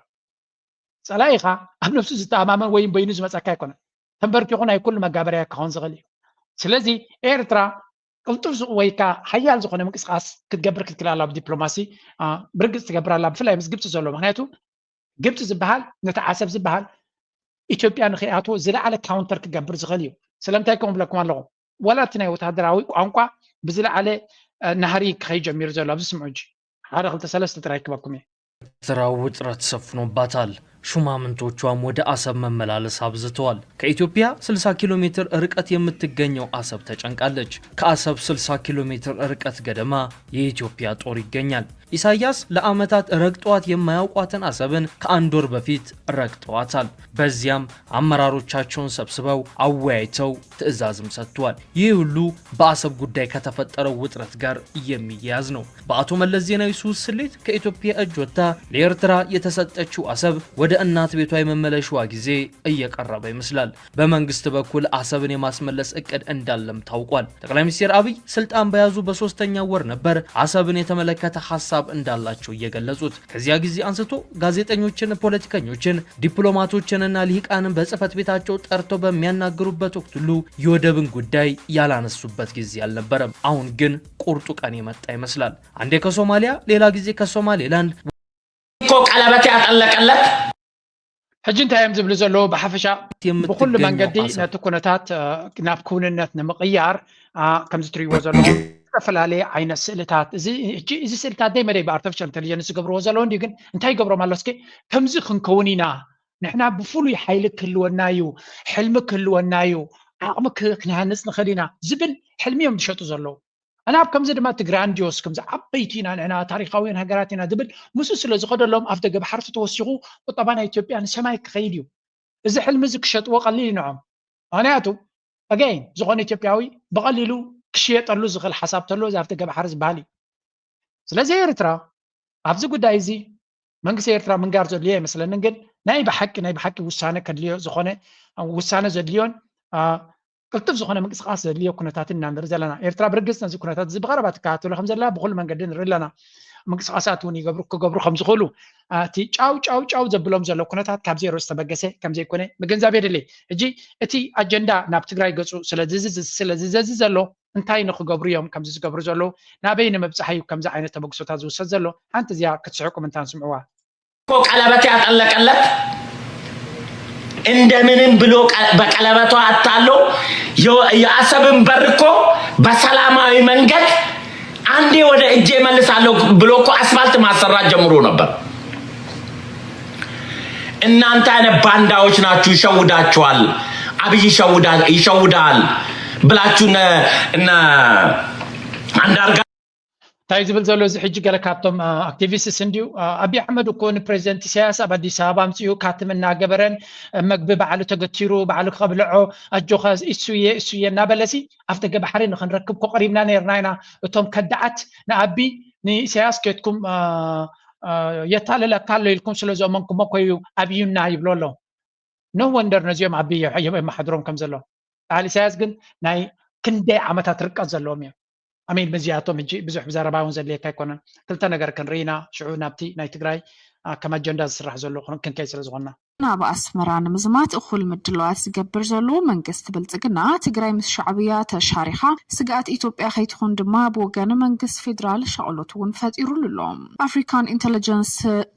ጸላኢኻ ኣብ ነብሱ ዝተኣማመን ወይ በይኑ ዝመጸካ ኣይኮነን። ተንበርኪኹ ናይ ኩሉ መጋበርያ ክኸውን ዝኽእል እዩ። ስለዚ ኤርትራ ቅልጡፍ ዝ- ወይ ከኣ ሓያል ዝኾነ ምንቅስቃስ ክትገብር ክትክእል ኣላ። ብዲፕሎማሲ ብርግጽ ትገብር ኣላ፣ ብፍላይ ምስ ግብፂ ዘሎ። ምክንያቱ ግብፂ ዝበሃል ነቲ ዓሰብ ዝበሃል ኢትዮጵያ ንኸይኣትዎ ዝለዓለ ካውንተር ክገብር ዝኽእል እዩ። ስለምንታይ ከምኡ ብለኩም ኣለኹ? ዋላ እቲ ናይ ወታደራዊ ቋንቋ ብዝለዓለ ናህሪ ክኸይ ጀሚሩ ዘሎ ኣብዚ ስምዑ እንጂ ሓደ ክልተ ሰለስተ ጥራይ ክበኩም እየ። ኤርትራ ውጥረት ሰፍኖባታል። ሹማምንቶቿም ወደ አሰብ መመላለስ አብዝተዋል። ከኢትዮጵያ ስልሳ ኪሎ ሜትር ርቀት የምትገኘው አሰብ ተጨንቃለች። ከአሰብ ስልሳ ኪሎ ሜትር ርቀት ገደማ የኢትዮጵያ ጦር ይገኛል። ኢሳያስ ለዓመታት ረግጠዋት የማያውቋትን አሰብን ከአንድ ወር በፊት ረግጠዋታል። በዚያም አመራሮቻቸውን ሰብስበው አወያይተው ትዕዛዝም ሰጥተዋል። ይህ ሁሉ በአሰብ ጉዳይ ከተፈጠረው ውጥረት ጋር የሚያያዝ ነው። በአቶ መለስ ዜናዊ ስሁት ስሌት ከኢትዮጵያ እጅ ወጥታ ለኤርትራ የተሰጠችው አሰብ ወደ እናት ቤቷ የመመለሻዋ ጊዜ እየቀረበ ይመስላል። በመንግስት በኩል አሰብን የማስመለስ እቅድ እንዳለም ታውቋል። ጠቅላይ ሚኒስትር አብይ ስልጣን በያዙ በሶስተኛው ወር ነበር አሰብን የተመለከተ ሐሳብ እንዳላቸው እየገለጹት። ከዚያ ጊዜ አንስቶ ጋዜጠኞችን፣ ፖለቲከኞችን፣ ዲፕሎማቶችንና ሊቃንን በጽህፈት ቤታቸው ጠርተው በሚያናግሩበት ወቅት ሁሉ የወደብን ጉዳይ ያላነሱበት ጊዜ አልነበረም። አሁን ግን ቁርጡ ቀን የመጣ ይመስላል። አንዴ ከሶማሊያ ሌላ ጊዜ ከሶማሌላንድ እኮ ቀለበት ያጠለቀለት ሕጂ እንታይ እዮም ዝብሉ ዘለዉ? ብሓፈሻ ብኩሉ የምትገኘው መንገዲ አሰብ ነቲ ኩነታት እ፣ ናብ ክውንነት ንምቕያር እ፣ ከምዚ ትሪእዎ ዘለኹም ዝተፈላለየ ዓይነት ስእልታት እዚ ሕጂ እዚ ስእልታት ደይ መደይ ብኣርቲፊሻል ኢንቴሊጀንስ ዝገብርዎ ዘለዉ እንዲ ግን እንታይ ይገብሮም ኣሎ እስኪ ከምዚ ክንከውን ኢና ንሕና ብፍሉይ ሓይሊ ክህልወና እዩ ሕልሚ ክህልወና እዩ ዓቕሚ ክ- ክንሃንፅ ንኽእል ኢና ዝብል ሕልሚ እዮም ዝሸጡ ዘለዉ ኣነ ኣብ ከምዚ ድማ እቲ ግራንዲዮስ ከምዚ ዓበይቲ ኢና ንሕና ታሪኻውያን ሃገራት ኢና ዝብል ምስኡ ስለ ዝኸደሎም ኣፍ ደገ ባሕርቲ ተወሲኹ ቁጠባ ናይ ኢትዮጵያ ንሰማይ ክኸይድ እዩ እዚ ሕልሚ እዚ ክሸጥዎ ቀሊል እዩ ንዖም ምክንያቱ ኣገይን ዝኾነ ኢትዮጵያዊ ብቐሊሉ ክሽየጠሉ ዝኽእል ሓሳብ ተሎ እዚ ኣፍ ደገ ባሕሪ ዝበሃል እዩ ስለዚ ኤርትራ ኣብዚ ጉዳይ እዚ መንግስቲ ኤርትራ ምንጋር ዘድልዮ ኣይመስለንን ግን ናይ ብሓቂ ናይ ብሓቂ ውሳነ ከድልዮ ዝኾነ ውሳነ ዘድልዮን አ፣ ቅልጡፍ ዝኾነ ምንቅስቃስ ዘድልዮ ኩነታትን ኢና ንርኢ ዘለና ኤርትራ ብርግፅ ነዚ ኩነታት እዚ ብቐረባ ትከታተሎ ከም ዘላ ብኩሉ መንገዲ ንርኢ ኣለና ምንቅስቃሳት እውን ይገብሩ ክገብሩ ከም ዝኽእሉ አ፣ እቲ ጫው ጫው ጫው ዘብሎም ዘሎ ኩነታት ካብ ዜሮ ዝተበገሰ ከም ዘይኮነ ምግንዛብ የድሊ ሕጂ እቲ ኣጀንዳ ናብ ትግራይ ገፁ ስለዝዘዚ ዘሎ እንታይ ንክገብሩ እዮም ከምዚ ዝገብሩ ዘለዉ ናበይ ንምብፃሕ እዩ ከምዚ ዓይነት ተበግሶታት ዝውሰድ ዘሎ ሓንቲ እዚኣ ክትስሕቁ ምንታን ስምዕዋ እኮ ቀለበት ያጠለቀለት እንደምንም ብሎ ቀ- በቀለበቷ አታሎ የ- የአሰብን በር እኮ በሰላማዊ መንገድ አንዴ ወደ እጄ መልሳለሁ ብሎ እኮ አስፋልት ማሰራት ጀምሮ ነበር። እናንተ አይነት ባንዳዎች ናችሁ፣ ይሸውዳችኋል። አብይ ይሸውዳ- ይሸውዳል ብላችሁ እነ እነ አንዳርጋ እንታይ ዝብል ዘሎ እዚ ሕጂ ገለ ካብቶም ኣክቲቪስትስ እንድዩ ኣቢ ኣሕመድ እኮ ንፕሬዚደንት ኢሳያስ ኣብ ኣዲስ ኣበባ ኣምፅኡ ካትም እናገበረን መግቢ ባዕሉ ተገቲሩ ባዕሉ ከብልዖ ኣጆኻ እሱየ እሱየ እናበለሲ ኣብ ደገ ባሕሪ ንክንረክብ ኮ ቀሪብና ነርና ኢና እቶም ከዳዓት ንኣቢ ንኢሳያስ ኬትኩም የታልለካ ኣሎ ኢልኩም ስለ ዘእመንኩሞ ኮዩ ኣብዩና ይብሎ ኣሎ no wonder ነዚኦም ኣቢ የመሓድሮም ከም ዘሎ በዓል ኢሳያስ ግን ናይ ክንደይ ዓመታት ርቀት ዘለዎም እዮም ኣሜን በዚኣቶም ሕጂ ብዙሕ ብዘረባ እውን ዘድልየካ ኣይኮነን ክልተ ነገር ክንርኢ ኢና ሽዑ ናብቲ ናይ ትግራይ ከም ኣጀንዳ ዝስራሕ ዘሎ ክንከይ ስለ ዝኾንና ናብ ኣስመራ ንምዝማት እኹል ምድላዋት ዝገብር ዘሎ መንግስቲ ብልፅግና ትግራይ ምስ ሻዕብያ ተሻሪኻ ስግኣት ኢትዮጵያ ከይትኹን ድማ ብወገን መንግስቲ ፌዴራል ሻቕሎት እውን ፈጢሩሉ ኣሎ። ኣፍሪካን ኢንተለጀንስ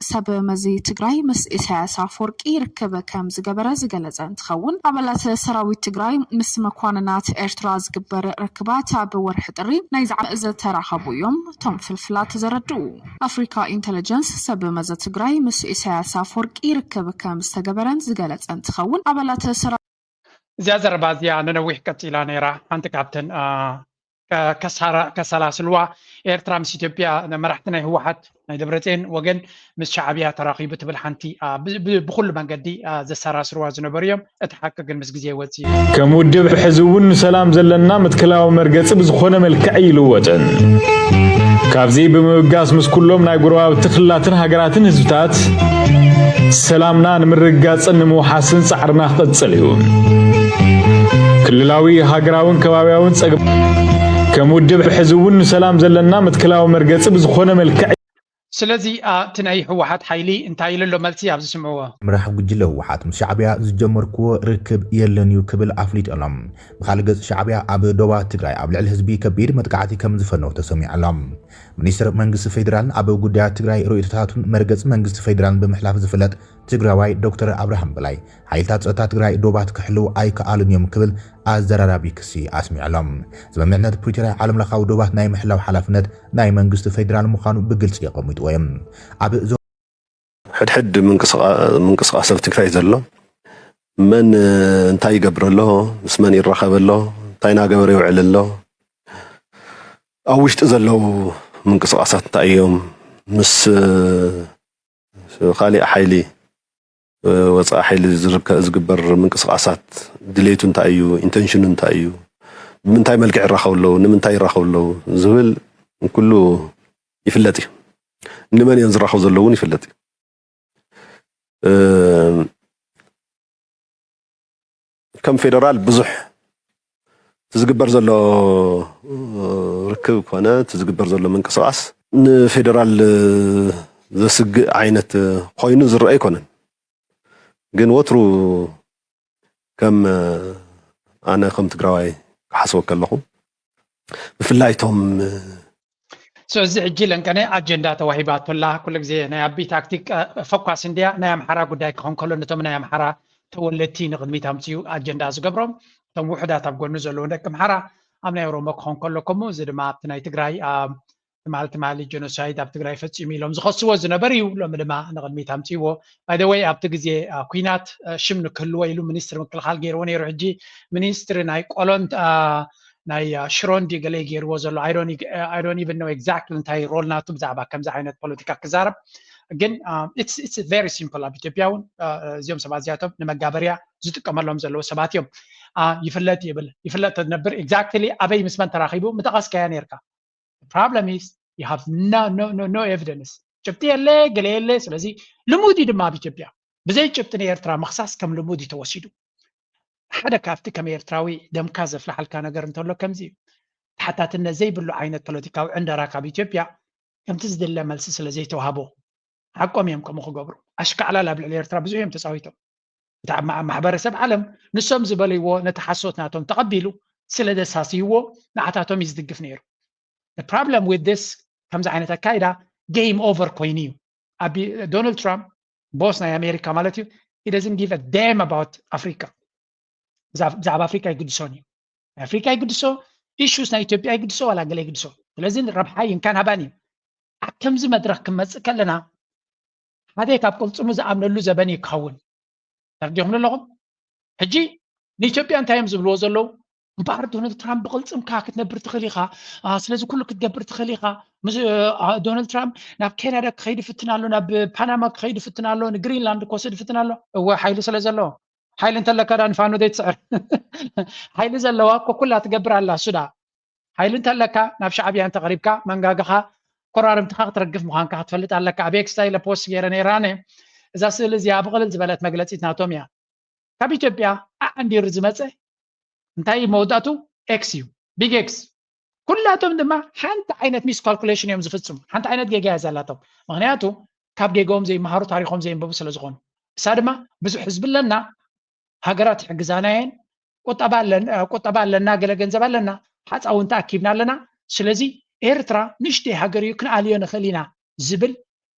ሰብ መዚ ትግራይ ምስ ኢሳያስ ኣፈወርቂ ርክብ ከም ዝገበረ ዝገለጸ እንትኸውን ኣባላት ሰራዊት ትግራይ ምስ መኳንናት ኤርትራ ዝግበር ርክባት ኣብ ወርሒ ጥሪ ናይ ዝዓ ዝተራኸቡ እዮም እቶም ፍልፍላት ዘረድኡ። ኣፍሪካ ኢንተለጀንስ ሰብ መዚ ትግራይ ምስ ኢሳያስ ኣፈወርቂ ርክብ ከም ዝተገበረን ዝገለጸ እንትኸውን ኣባላት ሰራ እዚኣ ዘረባ እዚኣ ንነዊሕ ቀፂላ ነይራ ሓንቲ ካብተን ከሳላስልዋ፣ ኤርትራ ምስ ኢትዮጵያ፣ መራሕቲ ናይ ህወሓት ናይ ደብረፅዮን ወገን ምስ ሻዕብያ ተራኺቡ ትብል ሓንቲ ብኩሉ መንገዲ ዘሰራስርዋ ዝነበሩ እዮም። እቲ ሓቂ ግን ምስ ግዜ ይወፅእ እዩ። ከም ውድብ ሕዚ እውን ንሰላም ዘለና መትከላዊ መርገፂ ብዝኾነ መልክዕ ይልወጥን። ካብዚ ብምብጋስ ምስ ኩሎም ናይ ጎረባብቲ ክልላትን ሃገራትን ህዝብታት ሰላምና ንምርግጋፅን ንምውሓስን ፃዕርና ክቕፅል እዩ። ክልላዊ፣ ሃገራውን ከባብያውን ፀገም ከም ውድብ ሕዚ እውን ንሰላም ዘለና መትከላዊ መርገፂ ብዝኾነ መልክዕ ስለዚ እቲ ናይ ህወሓት ሓይሊ እንታይ ኢሉ ኣሎ? መልሲ ኣብዚ ስምዕዎ። ምራሕ ጉጅለ ህወሓት ምስ ሻዕብያ ዝጀመርክዎ ርክብ የለን እዩ ክብል ኣፍሊጡ ኣሎ። ብኻልእ ገፅ ሻዕብያ ኣብ ዶባት ትግራይ ኣብ ልዕሊ ህዝቢ ከቢድ መጥቃዕቲ ከም ዝፈነው ተሰሚዑ ኣሎ። ሚኒስትር መንግስቲ ፌዴራልን ኣብ ጉዳያት ትግራይ ርእይቶታቱን መርገፂ መንግስቲ ፌዴራልን ብምሕላፍ ዝፍለጥ ትግራዋይ ዶክተር ኣብርሃም በላይ ሓይልታት ፀጥታ ትግራይ ዶባት ክሕልው ኣይከኣሉን እዮም ክብል ኣዘራራቢ ክሲ ኣስሚዑ ኣሎ። ስምምዕነት ፕሪቶርያ ዓለም ለኻዊ ዶባት ናይ ምሕላው ሓላፍነት ናይ መንግስቲ ፌዴራል ምዃኑ ብግልፂ የቐሚጥዎ እዮም። ኣብ ዞ ሕድሕድ ምንቅስቓ- ምንቅስቓስ ኣብ ትግራይ ዘሎ መን እንታይ ይገብር ኣሎ፣ ምስ መን ይራኸብ ኣሎ፣ እንታይ እናገበረ ይውዕል ኣሎ፣ ኣብ ውሽጢ ዘለዉ ምንቅስቓሳት እንታይ እዮም፣ ምስ ካሊእ ሓይሊ ወፃኢ ሓይሊ ዝርከብ ዝግበር ምንቅስቃሳት ድሌቱ እንታይ እዩ፣ ኢንተንሽኑ እንታይ እዩ፣ ብምንታይ መልክዕ ይራኸቡ ኣለዉ፣ ንምንታይ ይራኸቡ ኣለዉ ዝብል ኩሉ ይፍለጥ እዩ። ንመን እዮም ዝራኸቡ ዘለዉ እውን ይፍለጥ እዩ። ከም ፌደራል ብዙሕ እቲ ዝግበር ዘሎ ርክብ ኮነ እቲ ዝግበር ዘሎ ምንቅስቃስ ንፌደራል ዘስግእ ዓይነት ኮይኑ ዝረአ ኣይኮነን። ግን ወትሩ ከም ኣነ ከም ትግራዋይ ክሓስቦ ከለኹ ብፍላይ እቶም ስለዚ ሕጂ ለንቀነ ኣጀንዳ ተዋሂባቶላ ኩሉ ግዜ ናይ ኣቢ ታክቲክ ፈኳስ እንድያ ናይ ኣምሓራ ጉዳይ ክኾን ከሎ ነቶም ናይ ኣምሓራ ተወለድቲ ንቕድሚት ኣምፅኡ ኣጀንዳ ዝገብሮም እቶም ውሑዳት ኣብ ጎኑ ዘለዉ ደቂ ኣምሓራ ኣብ ናይ ኦሮሞ ክኾን ከሎ ከምኡ እዚ ድማ ኣብቲ ናይ ትግራይ ትማል ትማሊ ጀኖሳይድ ኣብ ትግራይ ፈፂሙ ኢሎም ዝኸስዎ ዝነበር እዩ። ሎሚ ድማ ንቕድሚት ኣምፅዎ። ባይደወይ ኣብቲ ግዜ ኩናት ሽም ንክህልዎ ኢሉ ሚኒስትሪ ምክልኻል ገይርዎ ነይሩ። ሕጂ ሚኒስትሪ ናይ ቆሎን ናይ ሽሮ እንዲ ገለ ገይርዎ ዘሎ I don't even know exactly እንታይ ሮል ናቱ ብዛዕባ ከምዚ ዓይነት ፖለቲካ ክዛረብ ግን it's very simple ኣብ ኢትዮጵያ እውን እዚኦም ሰባት እዚኣቶም ንመጋበርያ ዝጥቀመሎም ዘለዉ ሰባት እዮም። ይፍለጥ ይብል ይፍለጥ ተነብር exactly ኣበይ ምስ መን ተራኺቡ ምጠቐስካያ ነርካ። Problem is you have no no no no evidence ጭብጢ የለ ገለ የለ። ስለዚ ልሙድ እዩ ድማ ኣብ ኢትዮጵያ ብዘይ ጭብጢ ንኤርትራ ምኽሳስ ከም ልሙድ እዩ ተወሲዱ። ሓደ ካብቲ ከም ኤርትራዊ ደምካ ዘፍልሓልካ ነገር እንተሎ ከምዚ እዩ። ተሓታትነት ዘይብሉ ዓይነት ፖለቲካዊ ዕንደራ ካብ ኢትዮጵያ ከምቲ ዝድለ መልሲ ስለ ዘይተዋህቦ ሓቆም እዮም ከምኡ ክገብሩ። ኣሽካዕላል ኣብ ልዕሊ ኤርትራ ብዙሕ እዮም ተፃዊቶም። እቲ ኣብ ማሕበረሰብ ዓለም ንሶም ዝበልዎ ነቲ ሓሶት ናቶም ተቐቢሉ ስለ ዘሳስይዎ ንዓታቶም እዩ ዝድግፍ ነይሩ። Problem with this ከምዚ ዓይነት ኣካይዳ game over ኮይኑ እዩ። ኣቢ ዶናልድ ትራምፕ ቦስ ናይ ኣሜሪካ ማለት እዩ he doesn't give a damn about ኣፍሪካ። ብዛዕባ ኣፍሪካ ይግድሶን እዩ። ናይ ኣፍሪካ ይግድሶ issues ናይ ኢትዮጵያ ይግድሶ ዋላ ገለ ይግድሶ። ስለዚ ረብሓይ እንካን ሃባን እዩ። ኣብ ከምዚ መድረክ ክንመፅእ ከለና ሓደ ካብ ቅልፅሙ ዝኣምነሉ ዘበን እዩ ክኸውን። ተረዲኹም ኣለኹም? ሕጂ ንኢትዮጵያ እንታይ እዮም ዝብልዎ ዘለዉ? እምበኣር ዶናልድ ትራምፕ ብቕልፅምካ ክትነብር ትኽእል ኢኻ። ስለዚ ኩሉ ክትገብር ትኽእል ኢኻ። ዶናልድ ትራምፕ ናብ ካናዳ ክኸይድ ይፍትን ኣሎ፣ ናብ ፓናማ ክኸይድ ይፍትን ኣሎ፣ ንግሪንላንድ ክወስድ ይፍትን ኣሎ። እወ ሓይሊ ስለ ዘለዎ። ሓይሊ እንተለካ ዳ ንፋኖ ዘይትስዕር? ሓይሊ ዘለዋ እኮ ኩላ ትገብር ኣላ እሱ ዳ ሓይሊ እንተለካ ናብ ሻዕብያ እንተቕሪብካ መንጋግኻ ኮራርምትኻ ክትረግፍ ምዃንካ ክትፈልጥ ኣለካ። ኣብ ኤክስ ኢለ ፖስት ገይረ ነይረ ኣነ። እዛ ስእሊ እዚኣ ብቕልል ዝበለት መግለፂት ናቶም እያ። ካብ ኢትዮጵያ ኣዕንዲሩ ዝመፀ እንታይ እዩ መወዳእቱ? ኤክስ እዩ፣ ቢግ ኤክስ። ኩላቶም ድማ ሓንቲ ዓይነት ሚስ ካልኩሌሽን እዮም ዝፍፅሙ። ሓንቲ ዓይነት ጌጋ እያ ዘላቶም። ምክንያቱ ካብ ጌጋኦም ዘይመሃሩ ታሪኮም ዘየንበቡ ስለ ዝኾኑ። እሳ ድማ ብዙሕ ህዝቢ ኣለና፣ ሃገራት ይሕግዛና እየን፣ ቁጠባ ኣለና፣ ገለ ገንዘብ ኣለና፣ ሓፃውንቲ ኣኪብና ኣለና። ስለዚ ኤርትራ ንእሽተይ ሃገር እዩ ክንኣልዮ ንኽእል ኢና ዝብል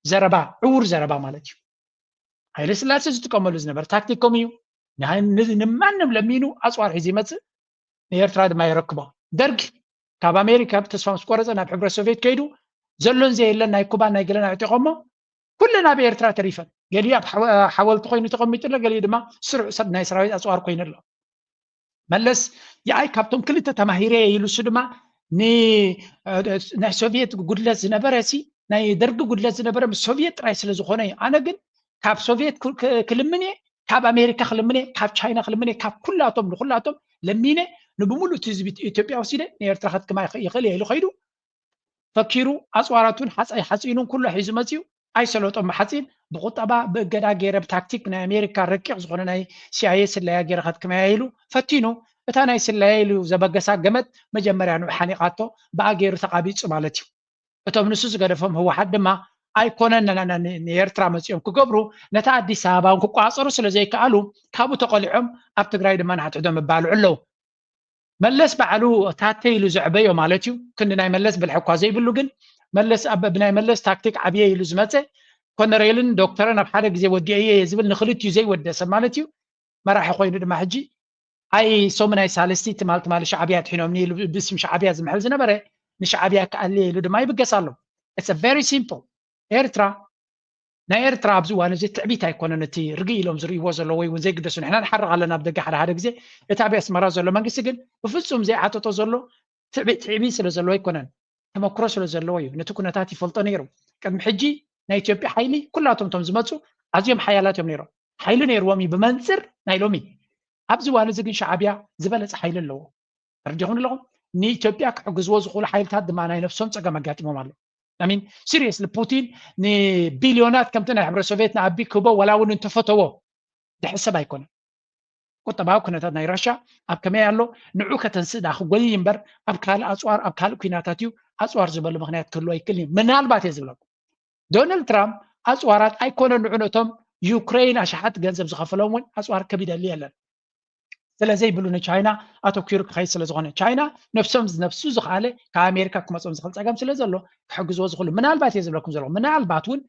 ዘረባ ዕውር ዘረባ ማለት እዩ። ሃይለ ስላሴ ዝጥቀመሉ ዝነበረ ታክቲክ ከምኡ እዩ። ንማንም ለሚኑ ኣፅዋር ሒዙ ይመፅእ፣ ንኤርትራ ድማ የረክቦ። ደርግ ካብ ኣሜሪካ ተስፋ ምስ ቆረፀ ናብ ሕብረት ሶቪየት ከይዱ ዘሎን ዘየለን ናይ ኩባን ናይ ገለን ኣዕጢቖሞ ኩለን ኣብ ኤርትራ ተሪፈን። ገሊኡ ኣብ ሓወልቲ ኮይኑ ተቐሚጡ ኣሎ፣ ገሊኡ ድማ ስሩዕ ሰብ ናይ ሰራዊት ኣፅዋር ኮይኑ ኣሎ። መለስ የኣይ ካብቶም ክልተ ተማሂረ ኢሉ እሱ ድማ ን ናይ ሶቪየት ጉድለት ዝነበረ ሲ ናይ ደርጊ ጉድለት ዝነበረ ምስ ሶቪየት ጥራይ ስለ ዝኾነ እዩ። ኣነ ግን ካብ ሶቪየት ክልምን እየ፣ ካብ ኣሜሪካ ክልምን እየ፣ ካብ ቻይና ክልምን እየ፣ ካብ ኩላቶም ንኩላቶም ለሚነ ንብሙሉእ እቲ ህዝቢ ኢትዮጵያ ወሲደ ንኤርትራ ከድክማ ይኽእል እየ ኢሉ ከይዱ ፈኪሩ ኣፅዋራቱን ሓፃይ ሓፂኑን ኩሉ ሒዙ መፅዩ ኣይሰለጦም ብሓፂን ብቁጠባ ብእገዳ ገይረ ብታክቲክ ናይ ኣሜሪካ ረቂቕ ዝኾነ ናይ ሲኣይኤ ስለያ ገይረ ከድክመያ ኢሉ ፈቲኑ እታ ናይ ስለያ ኢሉ ዘበገሳ ገመድ መጀመርያ ንኡ ሓኒቓቶ ብኣ ገይሩ ተቓቢፁ ማለት እዩ። እቶም ንሱ ዝገደፎም ህወሓት ድማ ኣይኮነን ንኤርትራ መፂኦም ክገብሩ ነታ ኣዲስ ኣበባ ክቋፀሩ ስለዘይከኣሉ ካብኡ ተቆሊዖም ኣብ ትግራይ ድማ ንሓትሕዶ መባልዑ ኣለዉ። መለስ ባዕሉ ታተ ኢሉ ዘዕበዮ ማለት እዩ። ክንዲ ናይ መለስ ብልሒ እኳ ዘይብሉ ግን መለስ ብናይ መለስ ታክቲክ ዓብየ ኢሉ ዝመፀ ኮነሬልን ዶክተርን ኣብ ሓደ ግዜ ወዲኤ እየ ዝብል ንክልቲኡ ዘይወደ ሰብ ማለት እዩ። መራሒ ኮይኑ ድማ ሕጂ ኣይ ሶም ናይ ሳልስቲ ትማል ትማሊ ሻዕብያ ትሒኖምኒ ኢሉ ብስም ሻዕብያ ዝምሕል ዝነበረ ንሻዕብያ ክኣልየ ኢሉ ድማ ይብገስ ኣሎ። It's very simple። ኤርትራ ናይ ኤርትራ ኣብዚ እዋን እዚ ትዕቢት ኣይኮነን እቲ ርግእ ኢሎም ዝርእይዎ ዘለዉ ወይ እውን ዘይግደሱ ንሕና ንሓርቕ ኣለና ኣብ ደገ ሓደ ሓደ ግዜ እቲ ኣብ ኣስመራ ዘሎ መንግስቲ ግን ብፍጹም ዘይዓጠጦ ዘሎ ትዕቢት ትዕቢት ስለ ዘለዎ ኣይኮነን ተመክሮ ስለ ዘለዎ እዩ ነቲ ኩነታት ይፈልጦ ነይሩ ቅድሚ ሕጂ ናይ ኢትዮጵያ ሓይሊ ኩላቶም ቶም ዝመፁ ኣዝዮም ሓያላት እዮም ነይሮም ሓይሊ ነይርዎም እዩ ብመንፅር ናይ ሎሚ ኣብዚ እዋን እዚ ግን ሻዕብያ ዝበለፀ ሓይሊ ኣለዎ ተረዲኹም ኣለኹም ንኢትዮጵያ ክሕግዝዎ ዝኽእሉ ሓይልታት ድማ ናይ ነፍሶም ፀገም ኣጋጢሞም ኣሎ ሚን ሲሪየስሊ ፑቲን ንቢልዮናት ከምቲ ናይ ሕብረ ሶቪየት ንኣቢ ክህቦ ዋላ እውን እንተፈተዎ ድሕሰብ ኣይኮነን ቁጠባዊ ኩነታት ናይ ራሻ ኣብ ከመይ ኣሎ ንዑ ከተንስእ ዳ ክጎይ እምበር ኣብ ካልእ ኣፅዋር ኣብ ካልእ ኩናታት እዩ ኣፅዋር ዝበሉ ምክንያት ክህሉ ኣይክልን እዩ ምናልባት እየ ዝብለኩም ዶናልድ ትራምፕ ኣፅዋራት ኣይኮነ ንዑ ነቶም ዩክሬን ኣሽሓት ገንዘብ ዝኸፈሎም እውን ኣፅዋር ከቢደሉ የለን ስለ ዘይብሉ ንቻይና ኣተኪሩ ክኸይድ ስለ ዝኾነ ቻይና ነብሶም ነብሱ ዝኸኣለ ካብ ኣሜሪካ ክመፆም ዝኽእል ፀገም ስለ ዘሎ ክሕግዝዎ ዝኽእሉ ምናልባት እየ ዝብለኩም ዘለኹ ምናልባት እውን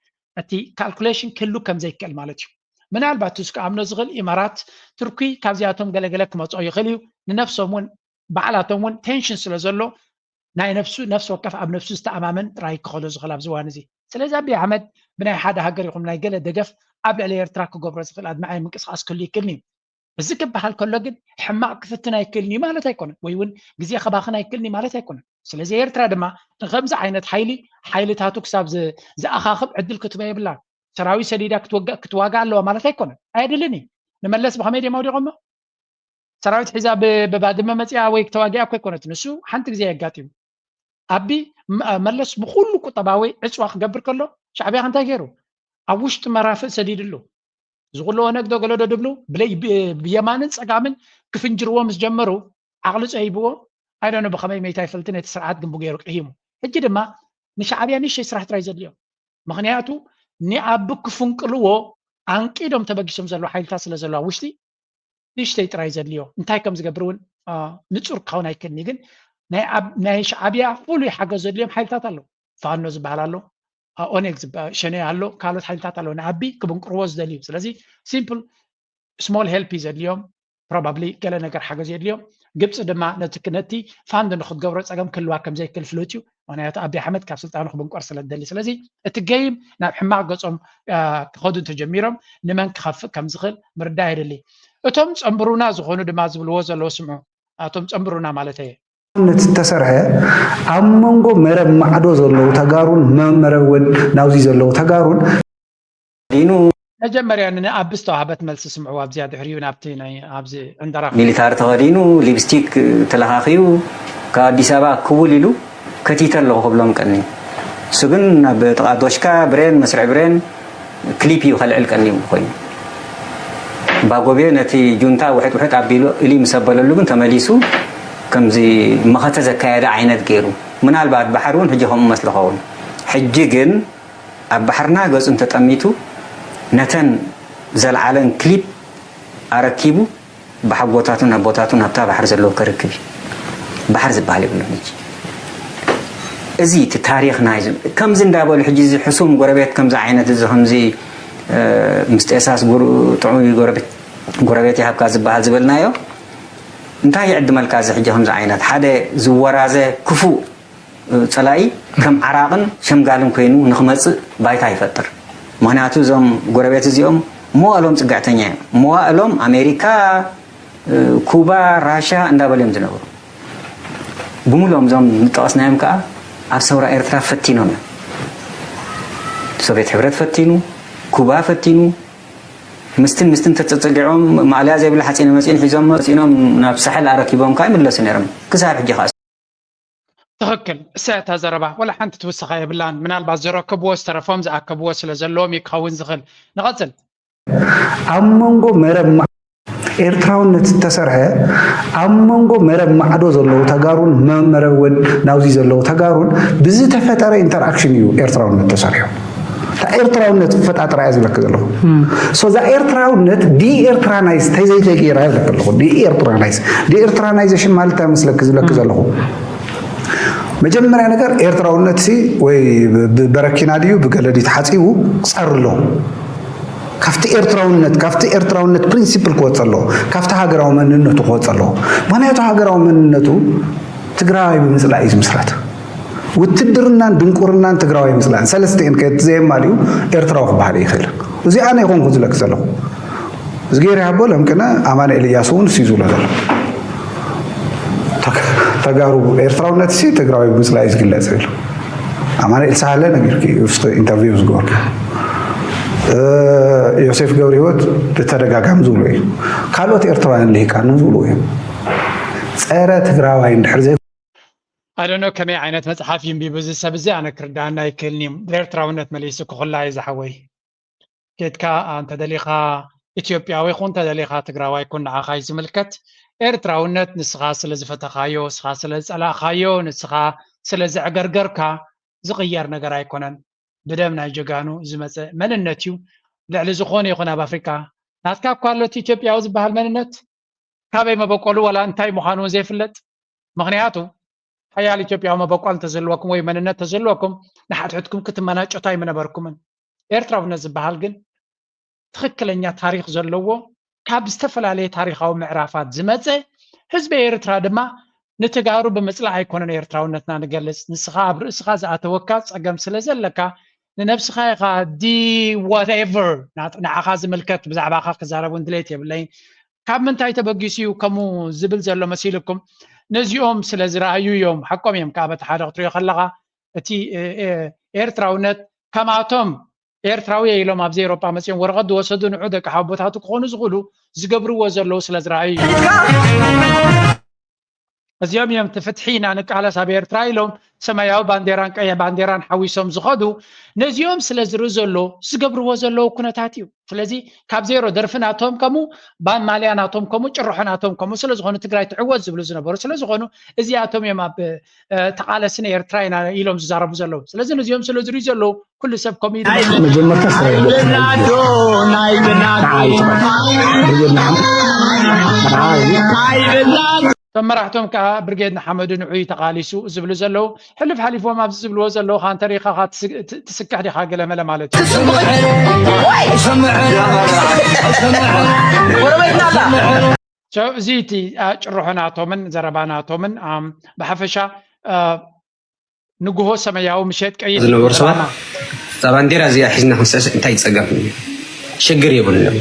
እቲ ካልኩሌሽን ክህሉ ከም ዘይክእል ማለት እዩ ምናልባት እሱ ክኣምኖ ዝኽእል ኢማራት ቱርኪ ካብዚኣቶም ገለገለ ክመፅኦ ይኽእል እዩ ንነብሶም እውን ባዕላቶም እውን ቴንሽን ስለ ዘሎ ናይ ነፍሱ ነፍሲ ወከፍ ኣብ ነፍሱ ዝተኣማመን ጥራይ ክኸዶ ዝኽእል ኣብዚ እዋን እዚ ስለዚ ኣቢ ኣሕመድ ብናይ ሓደ ሃገር ይኹን ናይ ገለ ደገፍ ኣብ ልዕሊ ኤርትራ ክገብሮ ዝኽእል ኣድማዓይ ምንቅስቃስ ክህሉ ይክእልኒ እዩ እዚ ክበሃል ከሎ ግን ሕማቕ ክፍትን ኣይክእልኒ ማለት ኣይኮነን ወይ እውን ግዜ ከባኽን ኣይክእልኒ ማለት ኣይኮነን ስለዚ ኤርትራ ድማ ንከምዚ ዓይነት ሓይሊ ሓይልታቱ ክሳብ ዝኣኻኽብ ዕድል ክትበ የብላን ሰራዊት ሰዲዳ ክትዋጋ ኣለዋ ማለት ኣይኮነን ኣየድልን እዩ ንመለስ ብኸመይ ድዮም ኣውዲቖሞ ሰራዊት ሒዛ ብባድመ መፅያ ወይ ተዋጊኣ እኮ ኣይኮነት ንሱ ሓንቲ ግዜ የጋጢሙ ኣቢ መለስ ብኩሉ ቁጠባዊ ዕፅዋ ክገብር ከሎ ሻዕብያ ከንታይ ገይሩ ኣብ ውሽጢ መራፍእ ሰዲድሉ ዝኩሉ ኦነግ ዶ ገለዶ ድብሉ ብለይ ብየማንን ፀጋምን ክፍንጅርዎ ምስ ጀመሩ ዓቕሊ ፀሂብዎ ኣይደነ ብከመይ መይታ ይፈልጥን እቲ ስርዓት ግንቡ ገይሩ ቅሂሙ ሕጂ ድማ ንሻዕብያ ንሸይ ስራሕ ጥራይ ዘድልዮም ምክንያቱ ንኣቢ ክፍንቅልዎ ኣንቂዶም ተበጊሶም ዘለዉ ሓይልታት ስለ ዘለዋ ውሽጢ ንእሽተይ ጥራይ ዘድልዮ እንታይ ከም ዝገብር እውን ንፁር ክኸውን ኣይክእልኒ ግን ናይ ሻዓብያ ፍሉይ ሓገዝ ዘድልዮም ሓይልታት ኣለዉ ፋኖ ዝበሃል ኣሎ ኦኔግ ሸነ ኣሎ ካልኦት ሓይልታት ኣለዉ ንኣቢ ክብንቅርዎ ዝደልዩ ስለዚ ሲምፕል ስሞል ሄልፕ እዩ ዘድልዮም ፕሮባብሊ ገለ ነገር ሓገዝ የድልዮም ግብፂ ድማ ነቲ ነቲ ፋንድ ንክትገብሮ ፀገም ክህልዋ ከም ዘይክእል ፍሉጥ እዩ ምክንያቱ ኣቢ ኣሕመድ ካብ ስልጣኑ ክብንቆር ስለ ዝደሊ ስለዚ እቲ ገይም ናብ ሕማቅ ገፆም ክኸዱ እንተጀሚሮም ንመን ክኸፍእ ከም ዝኽእል ምርዳእ የድሊ እቶም ፀንብሩና ዝኾኑ ድማ ዝብልዎ ዘለዉ ስምዑ እቶም ፀንብሩና ማለት እየ ነቲ ተሰርሐ ኣብ መንጎ መረብ ማዕዶ ዘለዉ ተጋሩን መረብ ወድ ናውዚ ዘለዉ ተጋሩን ዲኑ መጀመርያ ንኣብ ዝተዋህበት መልሲ ስምዕዋ ኣብዚኣ ድሕሪኡ ናብቲ ናይ ኣብዚ ዕንደራ ሚሊታሪ ተኸዲኑ ሊፕስቲክ ተለኻኺዩ ካብ ኣዲስ ኣበባ ክውል ኢሉ ከቲተ ኣለኹ ክብሎም ቀኒ እሱ ግን ናብ ጥቓ ዶሽካ ብሬን መስርዕ ብሬን ክሊፕ እዩ ከልዕል ቀኒ ኮይኑ ባጎቤ ነቲ ጁንታ ውሕጥ ውሕጥ ኣቢሉ እሊ ምስ ኣበለሉ ግን ተመሊሱ ከምዚ መኸተ ዘካየደ ዓይነት ገይሩ ምናልባት ባሕሪ እውን ሕጂ ከምኡ መስሊ ኸውን ሕጂ ግን ኣብ ባሕርና ገጹ እንተጠሚቱ ነተን ዘልዓለን ክሊፕ ኣረኪቡ ብሓጎታቱን ኣቦታቱን ኣብታ ባሕሪ ዘለዉ ከርክብ እዩ። ባሕሪ ዝበሃል የብሉን ሕጂ። እዚ እቲ ታሪኽና እዩ። ከምዚ እንዳበሉ ሕጂ እዚ ሕሱም ጎረቤት ከምዚ ዓይነት እዚ ከምዚ ምስ ጤሳስ ጥዑይ ጎረቤት ይሃብካ ዝበሃል ዝበልናዮ እንታይ ይዕድመልካ እዚ ሕጂ ከምዚ ዓይነት ሓደ ዝወራዘ ክፉእ ፀላኢ ከም ዓራቕን ሸምጋልን ኮይኑ ንክመፅእ ባይታ ይፈጥር። ምኽንያቱ እዞም ጎረቤት እዚኦም መዋእሎም ፅግዕተኛ እዮም። መዋእሎም ኣሜሪካ፣ ኩባ፣ ራሻ እንዳበሉ እዮም ዝነብሩ። ብምሎም እዞም ዝጠቐስናዮም ከዓ ኣብ ሰውራ ኤርትራ ፈቲኖም እዮም። ሶቪየት ሕብረት ፈቲኑ፣ ኩባ ፈቲኑ፣ ምስትን ምስትን ተጸጸጊዖም ማእለያ ዘይብላ ሓፂነ መፂን ሒዞም መፂኖም ናብ ሳሕል ኣረኪቦም ከዓ ይምለሱ ነይሮም። ክሳብ ሕጂ ከዓ ትኽክል። እሳ እታ ዘረባ ወላ ሓንቲ ትውስኻ የብላን። ምናልባት ዘረከብዎ ዝተረፎም ዝኣከብዎ ስለ ዘለዎም እዩ ክኸውን ዝኽእል። ንቐጽል። ኣብ መንጎ መረብ ማ- ኤርትራውነት ዝተሰርሐ ኣብ መንጎ መረብ ማዕዶ ዘለዉ ተጋሩን መ- መረብ ወድ ናውዚ ዘለዉ ተጋሩን ብዝተፈጠረ ኢንተርኣክሽን እዩ ኤርትራውነት ተሰሪሑ። እታ ኤርትራውነት ፈጣጥራ እያ ዝብለክ ዘለኹ። ሶ እዛ ኤርትራውነት ዲኤርትራናይዝ ተዘይተገይራ ይብለክ ኣለኹ። ዲኤርትራናይዝ ዲኤርትራናይዜሽን ማለት እንታይ መስለክ ዝብለክ ዘለኹ? መጀመርያ ነገር ኤርትራውነት ሲ ወይ ብ- ብበረኪና ድዩ ብገለዲ ተሓፂቡ ክፀሪ ኣለዎ። ካብቲ ኤርትራውነት ካብቲ ኤርትራውነት ፕሪንሲፕል ክወፅ ኣለዎ። ካብቲ ሃገራዊ መንነቱ ክወፅ ኣለዎ። ምክንያቱ ሃገራዊ መንነቱ ትግራዋይ ብምፅላእ እዩ ዝምስረት። ውትድርናን ድንቁርናን ትግራዋይ ምፅላእን ሰለስተኤን ከየዘየማልኡ ኤርትራዊ ክበሃል ይኽእል። እዚኣ ናይ ኮንኩ ዝለክ ዘለኹ። እዝጌር ይሃቦ ለምቅነ ኣማኑኤል እያሱ እውን እሱ እዩ ዝብሎ ዘሎ። ተጋሩ ኤርትራውነት ሲ ትግራዊ ብምፅላይ እዩ ዝግለፅ ይብል ኣማኑኤል ሳህለ ነጊርኪ ውስጥ ኢንተርቪው ዝገበርኩ። ዮሴፍ ገብረ ህይወት ብተደጋጋሚ ዝብሉ እዩ። ካልኦት ኤርትራውያን ልሂቃን ዝብሉ እዮም። ፀረ ትግራዋይ እንድሕር ዘይ ኣደኖ ከመይ ዓይነት መፅሓፍ ይንቢቡ እዚ ሰብ እዚ ኣነ ክርዳኣና ኣይክእልን እዩ። ብኤርትራውነት መሊሱ ክኹላ እዩ ዝሓወይ። ኬድካ እንተደሊኻ ኢትዮጵያዊ ኩን እንተደሊኻ ትግራዋይ ኩን ንዓኻ እዩ ዝምልከት። ኤርትራውነት ንስኻ ስለ ዝፈተኻዮ፣ ንስኻ ስለ ዝፀላእኻዮ፣ ንስኻ ስለ ዘዕገርገርካ ዝቕየር ነገር ኣይኮነን። ብደም ናይ ጀጋኑ ዝመፀ መንነት እዩ። ልዕሊ ዝኾነ ይኹን ኣብ ኣፍሪካ ናትካ እኳ ኣሎ እቲ ኢትዮጵያዊ ዝበሃል መንነት ካበይ መበቆሉ ዋላ እንታይ ምዃኑ እውን ዘይፍለጥ። ምኽንያቱ ሓያል ኢትዮጵያዊ መበቆል እንተዘለወኩም ወይ መንነት እንተዘለወኩም ንሓድሕድኩም ክትመናጨቱ ኣይምነበርኩምን። ኤርትራውነት ዝበሃል ግን ትኽክለኛ ታሪኽ ዘለዎ ካብ ዝተፈላለየ ታሪኻዊ ምዕራፋት ዝመፀ ህዝቢ ኤርትራ ድማ ንተጋሩ ብምፅላእ ኣይኮነን ኤርትራውነትና ንገልፅ። ንስኻ ኣብ ርእስኻ ዝኣተወካ ፀገም ስለ ዘለካ ንነብስኻ ኢኻ ዲ ዋትኤቨር ንዓኻ ዝምልከት ብዛዕባኻ ክዛረብ እውን ድሌት የብለይን። ካብ ምንታይ ተበጊሱ እዩ ከምኡ ዝብል ዘሎ መሲልኩም? ነዚኦም ስለ ዝረኣዩ እዮም። ሓቆም እዮም ከዓ በቲ ሓደ ክትሪኦ ከለኻ እቲ ኤርትራውነት ከምኣቶም ኤርትራዊ ኢሎም ኣብዚ ኤሮጳ መፅኦም ወረቐት ዝወሰዱ ንዑ ደቂ ሓወቦታቱ ክኾኑ ዝኽእሉ ዝገብርዎ ዘለዉ ስለ ዝረኣዩ እዩ። እዚኦም እዮም እቲ ፍትሒ ኢና ንቃለስ ኣብ ኤርትራ ኢሎም ሰማያዊ ባንዴራን ቀይሕ ባንዴራን ሓዊሶም ዝኸዱ። ነዚኦም ስለ ዝርኢ ዘሎ ዝገብርዎ ዘለዉ ኩነታት እዩ። ስለዚ ካብ ዜሮ ደርፊ ናቶም ከምኡ ባን ማልያ ናቶም ከምኡ ጭርሖ ናቶም ከምኡ ስለ ዝኾኑ ትግራይ ትዕወት ዝብሉ ዝነበሩ ስለ ዝኾኑ እዚኣቶም እዮም ኣብ ተቓለስን ኤርትራ ኢና ኢሎም ዝዛረቡ ዘለዉ። ስለዚ ነዚኦም ስለ ዝርኢ ዘለዉ ኩሉ ሰብ ከምኡ ኢሉ መጀመርታ ስራሕ እቶም መራሕቶም ከዓ ብርጌድ ንሓመዱ ንዑ እዩ ተቓሊሱ ዝብሉ ዘለዉ ሕልፍ ሓሊፎም ኣብዚ ዝብልዎ ዘለዉ ከዓ እንተሪኢኻ ትስክሕ ዲኻ ገለመለ ማለት እዩ። እዚ እቲ ጭርሖ ናቶምን ዘረባ ናቶምን ብሓፈሻ ንግሆ ሰማያዊ ምሸት ቀይሕ ዝነበሩ ሰባት እዛ ባንዴራ እዚኣ ሒዝና ክንስዕስዕ እንታይ ፀገም ሽግር የብሉን።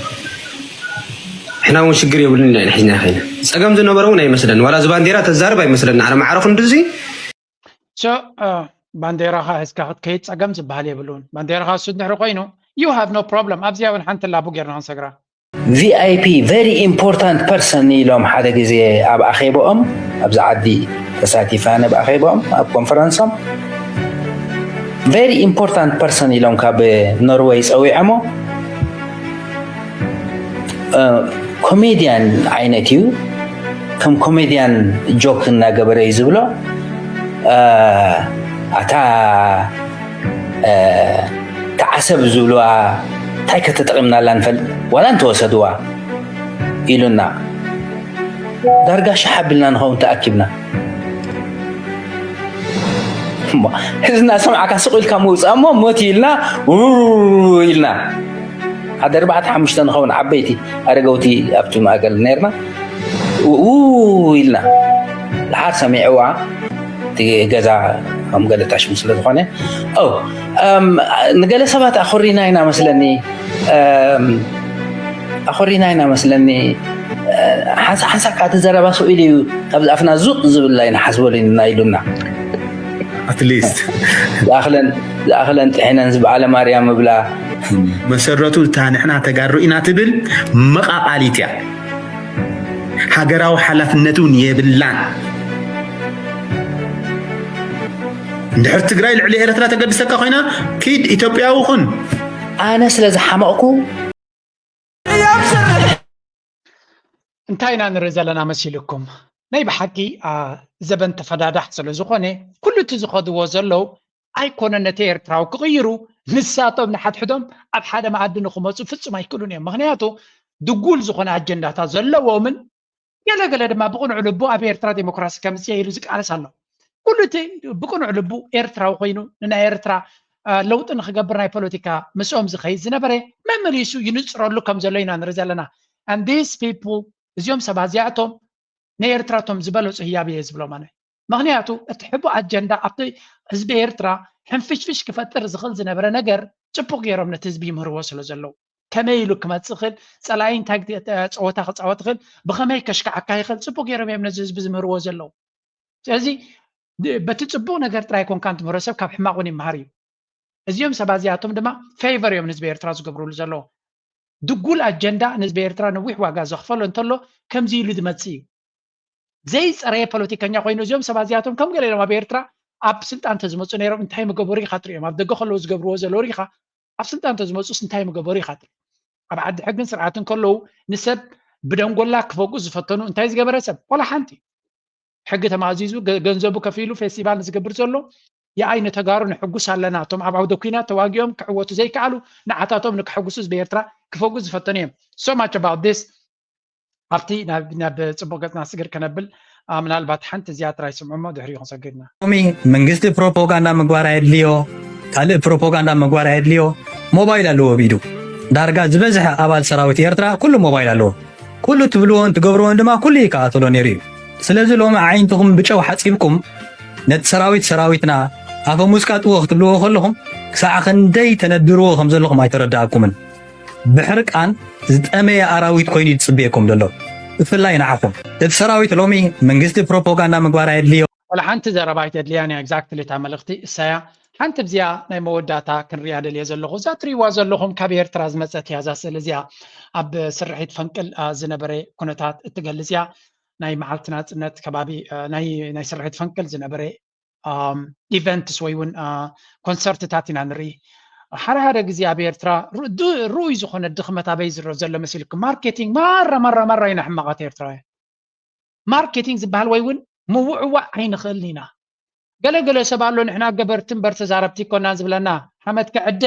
ንሕና እውን ሽግር የብሉን ኢና ሒዝና ኸይና ፀገም ዝነበረ እውን ኣይመስለን። ዋላ እዚ ባንዴራ ተዛርብ ኣይመስለን። ኣረ ማዕረ ክንድዚ ባንዴራኻ ሒዝካ ክትከይድ ፀገም ዝበሃል የብሉን። ባንዴራኻ እሱ እንድሕሪ ኮይኑ you have no problem። ኣብዚኣ እውን ሓንቲ ላቡ ጌርና ክንሰግራ ቪኣይፒ very important person ኢሎም ሓደ ግዜ ኣብ ኣኼብኦም ኣብዚ ዓዲ ተሳቲፈ ኣነ ብኣኼብኦም ኣብ ኮንፈረንሶም very important person ኢሎም ካብ ኖርወይ ፀዊዖሞ ኮሜድያን ዓይነት እዩ ከም ኮሜድያን ጆክ እናገበረ እዩ ዝብሎ ኣታ ተዓሰብ ዝብልዋ እንታይ ከተጠቒምናላ ንፈልጥ ዋላ እንተወሰድዋ ኢሉና ዳርጋ ሽሕ ኣቢልና ንኸውን ተኣኪብና እዚ እናሰማዕካ ስቕ ኢልካ ምውፃእ እሞ ሞት ኢልና ኢልና ሓደ ኣርባዕተ ሓሙሽተ ንኸውን ዓበይቲ ኣረገውቲ ኣብቲ ማእከል ነርና ው ኢልና ደሓር ሰሚዕዋ እቲ ገዛ ከም ገለ ታሽሙ ስለ ዝኾነ ንገለ ሰባት ኣኾሪና ኢና መስለኒ ኣኾሪና ኢና መስለኒ ሓንሳብ ሓንሳብ ከዓ እቲ ዘረባ ስቕ ኢሉ እዩ፣ ካብዚ ኣፍና ዙቕ ዝብል ኣይንሓስበሉን ኢና ኢሉና። ኣትሊስት ዝኣኽለን ዝኣኽለን ጥሒነን ዝበዓለ ማርያም ምብላ። መሰረቱ እታ ንሕና ተጋሩ ኢና ትብል መቓቓሊት እያ። ሃገራዊ ሓላፍነት እውን የብላን። እንድሕር ትግራይ ልዕሊ ኤርትራ ተገድሰካ ኮይና ኪድ ኢትዮጵያዊ ኩን። ኣነ ስለ ዝሓመቕኩ እንታይ ኢና ንርኢ ዘለና መሲልኩም? ናይ ብሓቂ ዘበን ተፈዳዳሕ ስለ ዝኾነ ኩሉ እቲ ዝኸድዎ ዘለዉ ኣይኮነን ነቲ ኤርትራዊ ክቕይሩ፣ ንሳቶም ንሓድሕዶም ኣብ ሓደ መኣዲ ንክመፁ ፍጹም ኣይክእሉን እዮም። ምክንያቱ ድጉል ዝኾነ ኣጀንዳታት ዘለዎምን ገለገለ ድማ ብቕኑዕ ልቡ ኣብ ኤርትራ ዴሞክራሲ ከምፅእ ኢሉ ዝቃለስ ኣሎ። ኩሉ እቲ ብቕኑዕ ልቡ ኤርትራዊ ኮይኑ ንናይ ኤርትራ ለውጢ ንክገብር ናይ ፖለቲካ ምስኦም ዝኸይድ ዝነበረ መመሊሱ ይንፅረሉ ከም ዘሎ ኢና ንርኢ ዘለና። And these people እዚኦም ሰባት እዚኣቶም ንኤርትራ እቶም ዝበለፁ ህያብ እየ ዝብሎም ኣነ። ምክንያቱ እቲ ሕቡእ ኣጀንዳ ኣብቲ ህዝቢ ኤርትራ ሕንፍሽፍሽ ክፈጥር ዝኽእል ዝነበረ ነገር ፅቡቅ ገይሮም ነቲ ህዝቢ ይምህርዎ ስለ ዘለዉ፣ ከመይ ኢሉ ክመፅእ ይኽእል፣ ፀላኢ እንታይ ፀወታ ክፃወት ይኽእል፣ ብኸመይ ከሽካዓካ ይኽእል፣ ፅቡቅ ገይሮም እዮም ነዚ ህዝቢ ዝምህርዎ ዘለዉ። ስለዚ በቲ ፅቡቅ ነገር ጥራይ ኮንካ እንትምህሮ ሰብ ካብ ሕማቅ እውን ይመሃር እዩ። እዚኦም ሰባት እዚኣቶም ድማ ፌቨር እዮም ንህዝቢ ኤርትራ ዝገብርሉ ዘለዉ። ድጉል ኣጀንዳ ንህዝቢ ኤርትራ ነዊሕ ዋጋ ዘኽፈሎ እንተሎ ከምዚ ኢሉ ዝመፅእ እዩ። ዘይፀረየ ፖለቲከኛ ኮይኑ እዚኦም ሰባት እዚኣቶም ከም ገለ ኢሎም ኣብ ኤርትራ ኣብ ስልጣን ተዝመፁ ነይሮም እንታይ ምገበሩ ኢኻ ትሪኦም። ኣብ ደገ ከለዉ ዝገብርዎ ዘለዉ ሪኢኻ ኣብ ስልጣን ተዝመፁስ እንታይ ምገበሩ ኢኻ ትርኢ። ኣብ ዓዲ ሕግን ስርዓትን ከለዉ ንሰብ ብደንጎላ ክፈጉ ዝፈተኑ እንታይ ዝገበረ ሰብ ዋላ ሓንቲ ሕጊ ተማእዚዙ ገንዘቡ ከፊሉ ፌስቲቫል ዝገብር ዘሎ የኣይ ንተጋሩ ንሕጉስ ኣለና እቶም ኣብ ዓውደ ኩናት ተዋጊኦም ክዕወቱ ዘይከኣሉ ንዓታቶም ንክሕጉሱ ህዝቢ ኤርትራ ክፈጉ ዝፈተኑ እዮም። So much about this ኣብቲ ናብ ጽቡቅ ገጽና ስግር ከነብል ምናልባት ሓንቲ እዚኣ ጥራይ ስምዑ እሞ ድሕሪኡ ክንሰግድ ኢና። ሎሚ መንግስቲ ፕሮፓጋንዳ ምግባር ኣየድልዮ፣ ካልእ ፕሮፓጋንዳ ምግባር ኣየድልዮ። ሞባይል ኣለዎ ኣብ ኢዱ። ዳርጋ ዝበዝሐ ኣባል ሰራዊት ኤርትራ ኩሉ ሞባይል ኣለዎ። ኩሉ ትብልዎን ትገብርዎን ድማ ኩሉ ይከታተሎ ነይሩ እዩ። ስለዚ ሎሚ ኣዒንትኹም ብጨው ሓጺብኩም ነቲ ሰራዊት ሰራዊትና ኣፈሙዝካ ጥዎ ክትብልዎ ከለኹም ክሳዕ ክንደይ ተነድርዎ ከም ዘለኹም ኣይተረድኣኩምን። ብሕርቃን ዝጠመየ ኣራዊት ኮይኑ እዩ ዝጽበየኩም ዘሎ፣ ብፍላይ ንዓኹም። እቲ ሰራዊት ሎሚ መንግስቲ ፕሮፓጋንዳ ምግባር ኣየድልዮ። ዋላ ሓንቲ ዘረባ ኣይተድልያን እያ። Exactly እታ መልእኽቲ እሳያ ሓንቲ ብዚኣ ናይ መወዳእታ ክንሪኣ ደልየ ዘለኹ። እዛ ትሪእዋ ዘለኹም ካብ ኤርትራ ዝመጸት እያ። እዛ ስእሊ እዚኣ ኣብ ስርሒት ፈንቅል ዝነበረ ኩነታት እትገልጽ እያ። ናይ መዓልቲ ናጽነት ከባቢ ናይ ስርሒት ፈንቅል ዝነበረ ኢቨንትስ ወይ እውን ኮንሰርትታት ኢና ንርኢ። ሓደ ሓደ ግዜ ኣብ ኤርትራ ርኡይ ዝኾነ ድኽመት ኣበይ ዝረ ዘሎ መሲልኩም? ማርኬቲንግ ማራ ማራ ማራ ኢና ሕማቓት ኤርትራውያን። ማርኬቲንግ ዝበሃል ወይ እውን ምውዕዋዕ ኣይንኽእልን ኢና። ገለ ገለ ሰብ ኣሎ ንሕና ገበርቲ እምበር ተዛረብቲ ኣይኮናን ዝብለና። ሓመድ ክዕደ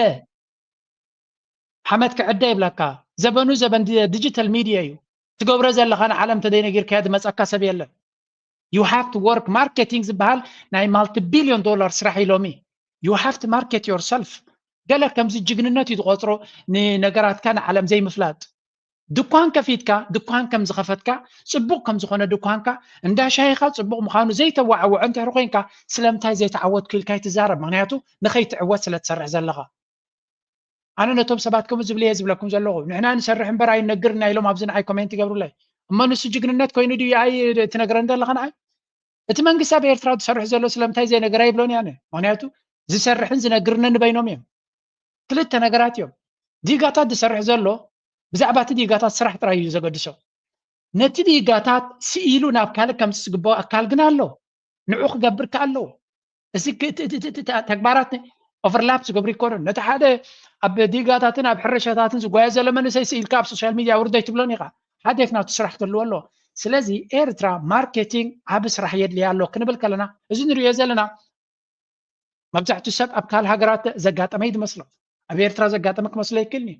ሓመድ ክዕደ ይብለካ። ዘበኑ ዘበን ዲጂታል ሚድያ እዩ። ትገብሮ ዘለኻ ንዓለም ተደይነጊርካዮ ዝመፀካ ሰብ የለን። You have to work። ማርኬቲንግ ዝበሃል ናይ ማልቲ ቢልዮን ዶላር ስራሕ እዩ ሎሚ። You have to market yourself። ገለ ከምዚ ጅግንነት እዩ ዝቆፅሮ ንነገራትካ ንዓለም ዘይምፍላጥ። ድኳን ከፊትካ ድኳን ከም ዝኸፈትካ ፅቡቅ ከም ዝኾነ ድኳንካ እንዳ ሻሂኻ ፅቡቅ ምዃኑ ዘይተዋዓውዖ እንድሕር ኮይንካ ስለምንታይ ዘይተዓወትኩ ኢልካ ይትዛረብ። ምክንያቱ ንኸይትዕወት ስለ ትሰርሕ ዘለኻ። ኣነ ነቶም ሰባት ከምኡ ዝብል እየ ዝብለኩም ዘለኹ። ንሕና ንሰርሕ እምበር ኣይንነግር ኢና ኢሎም ኣብዚ ንዓይ ኮሜንት ይገብሩለይ። እሞ ንሱ ጅግንነት ኮይኑ ድዩ ኣይ ትነግረን ዘለኻ ንዓይ? እቲ መንግስቲ ኣብ ኤርትራ ዝሰርሕ ዘሎ ስለምንታይ ዘይነገራ ይብሎን እየ ኣነ። ምክንያቱ ዝሰርሕን ዝነግርንን በይኖም እዮም። ክልተ ነገራት እዮም። ዲጋታት ዝሰርሕ ዘሎ ብዛዕባ እቲ ዲጋታት ስራሕ ጥራይ እዩ ዘገድሶ። ነቲ ዲጋታት ስኢሉ ናብ ካልእ ከምፅእ ዝግበኦ ኣካል ግን ኣሎ። ንዑ ክገብር ከ ኣለዎ። እዚ ተግባራት ኦቨርላፕ ዝገብሩ ይኮኑን። ነቲ ሓደ ኣብ ዲጋታትን ኣብ ሕርሻታትን ዝጓየ ዘሎ መንእሰይ ስኢልካ ኣብ ሶሻል ሚድያ ውርዶ ኣይትብሎን ኢኻ። ሓደ ናቱ ስራሕ ክህልዎ ኣለዎ። ስለዚ ኤርትራ ማርኬቲንግ ዓቢ ስራሕ የድልያ ኣሎ ክንብል ከለና እዚ ንሪኦ ዘለና መብዛሕትኡ ሰብ ኣብ ካልእ ሃገራት ዘጋጠመ እዩ ዝመስሎ። ኣብ ኤርትራ ዘጋጠመ ክመስሎ ይክእልኒ።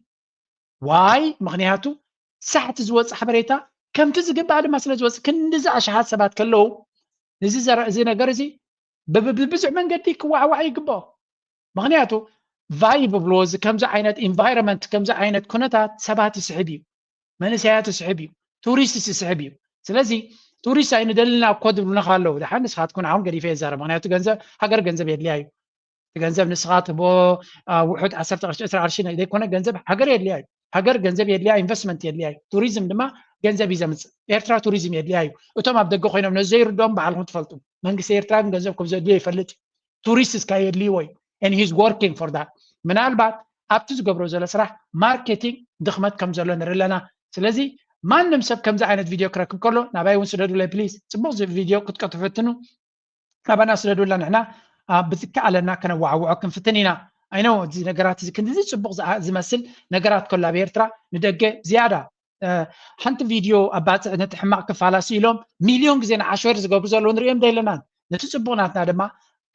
ዋይ ምክንያቱ ሳሕቲ ዝወፅእ ሓበሬታ ከምቲ ዝግባእ ድማ ስለ ዝወፅእ ክንዲዚ ኣሽሓት ሰባት ከለዉ እዚ ነገር እዚ ብብዙሕ መንገዲ ክዋዕዋዕ ይግብኦ። ምክንያቱ ቫይብ ብብልዎ እዚ ከምዚ ዓይነት ኢንቫይሮንመንት ከምዚ ዓይነት ኩነታት ሰባት ይስሕብ እዩ። መንእሰያት ይስሕብ እዩ። ቱሪስት ይስሕብ እዩ። ስለዚ ቱሪስት ኣይንደልን እኮ ዝብሉና ኣለዉ። ደሓን ንስኻትኩም ንዓኹም ገዲፈ እየ ዝዛረብ። ምክንያቱ ገንዘብ ሃገር ገንዘብ የድልያ እዩ። እቲ ገንዘብ ንስኻ ትህቦ ውሑድ ዓሰርተ ቅርሺ ዕስራ ቅርሺ ዘይኮነ ገንዘብ ሃገር የድልያ እዩ። ሃገር ገንዘብ የድልያ፣ ኢንቨስትመንት የድልያ እዩ። ቱሪዝም ድማ ገንዘብ እዩ ዘምፅእ። ኤርትራ ቱሪዝም የድልያ እዩ። እቶም ኣብ ደገ ኮይኖም ነዚ ዘይርድኦም ባዕልኹም ትፈልጡ። መንግስቲ ኤርትራ ግን ገንዘብ ከም ዘድልዮ ይፈልጥ እዩ። ቱሪስት እስካ የድልይዎ እዩ። And he's working for that። ምናልባት ኣብቲ ዝገብሮ ዘሎ ስራሕ ማርኬቲንግ ድኽመት ከም ዘሎ ንርኢ ኣለና። ስለዚ ማንም ሰብ ከምዚ ዓይነት ቪድዮ ክረክብ ከሎ ናባይ እውን ስደዱለይ ፕሊዝ። ፅቡቅ ቪድዮ ክትቀጡ ፈትኑ፣ ናባና ስደዱላ። ንሕና ብዝከኣለና ከነዋዕውዖ ክንፍትን ኢና። ኣይኖ እዚ ነገራት እዚ ክንድዚ ፅቡቅ ዝመስል ነገራት ከሎ ኣብ ኤርትራ ንደገ ዝያዳ ሓንቲ ቪድዮ ኣባፅዕ ነቲ ሕማቕ ክፋላሲ ኢሎም ሚልዮን ግዜ ንዓሸር ዝገብሩ ዘለዉ ንሪኦም ደይለናን። ነቲ ፅቡቕ ናትና ድማ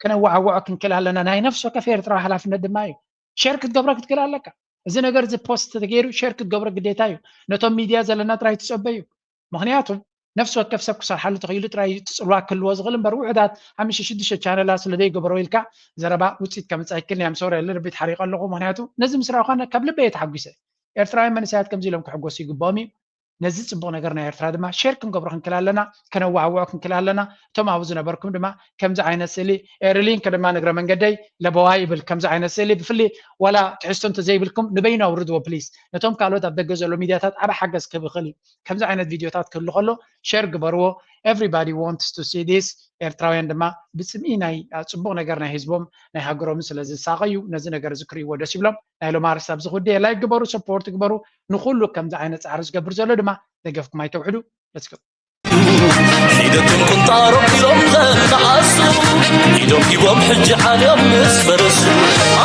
ከነዋዕውዖ ክንክእል ኣለና። ናይ ነፍሲ ወከፍ ኤርትራዊ ሓላፍነት ድማ እዩ። ሸር ክትገብሮ ክትክእል ኣለካ። እዚ ነገር እዚ ፖስት ተገይሩ ሸር ክትገብሮ ግዴታ እዩ። ነቶም ሚድያ ዘለና ጥራይ ትፀበዩ። ምክንያቱ ነፍሲ ወከፍ ሰብ ክሰርሓሉ ተኽኢሉ ጥራይ እዩ እቲ ፅልዋ ክህልዎ ዝኽእል እምበር ውሑዳት ሓሙሽተ ሽዱሽተ ቻነላት ስለ ዘይገበሮ ኢልካ ዘረባ ውፅኢት ከምፅእ ኣይክእልን እያ። ምሰውረ ልርቢት ሓሪቀ ኣለኹ። ምክንያቱ ነዚ ምስ ረኣኹ ካብ ልበይ እየ ተሓጒሰ። ኤርትራውያን መንእሰያት ከምዚ ኢሎም ክሕጎሱ ይግብኦም እዩ። ነዚ ፅቡቅ ነገር ናይ ኤርትራ ድማ ሼር ክንገብሮ ክንክእል ኣለና፣ ከነዋዕውዖ ክንክእል ኣለና። እቶም ኣብኡ ዝነበርኩም ድማ ከምዚ ዓይነት ስእሊ ኤርሊንክ ድማ ንግረ መንገደይ ለበዋ ይብል። ከምዚ ዓይነት ስእሊ ብፍሊ ዋላ ትሕዝቶ እንተዘይብልኩም ንበይኑ ኣውርድዎ ፕሊስ። ነቶም ካልኦት ኣብ ደገ ዘሎ ሚድያታት ዓብ ሓገዝ ክህብ ይኽእል እዩ። ከምዚ ዓይነት ቪድዮታት ክህሉ ከሎ ሸር ግበርዎ። Everybody wants to see this። ኤርትራውያን ድማ ብፅምኢ ናይ ፅቡቅ ነገር ናይ ህዝቦም ናይ ሃገሮምን ስለ ዝሳቀዩ ነዚ ነገር እዚ ክርእይዎ ደስ ይብሎም። ናይ ሎም ኣርስት ኣብዚ ክውድእ ላይክ ግበሩ፣ ሰፖርት ግበሩ። ንኩሉ ከምዚ ዓይነት ፃዕሪ ዝገብር ዘሎ ድማ ደገፍኩም ኣይተውሕዱ። Let's go። ሒደትን ቁንጣሮም ኢሎም ዘናኣሱ ኢዶም ሂቦም ሕጂ ዓልዮም ምስ ፈረሱ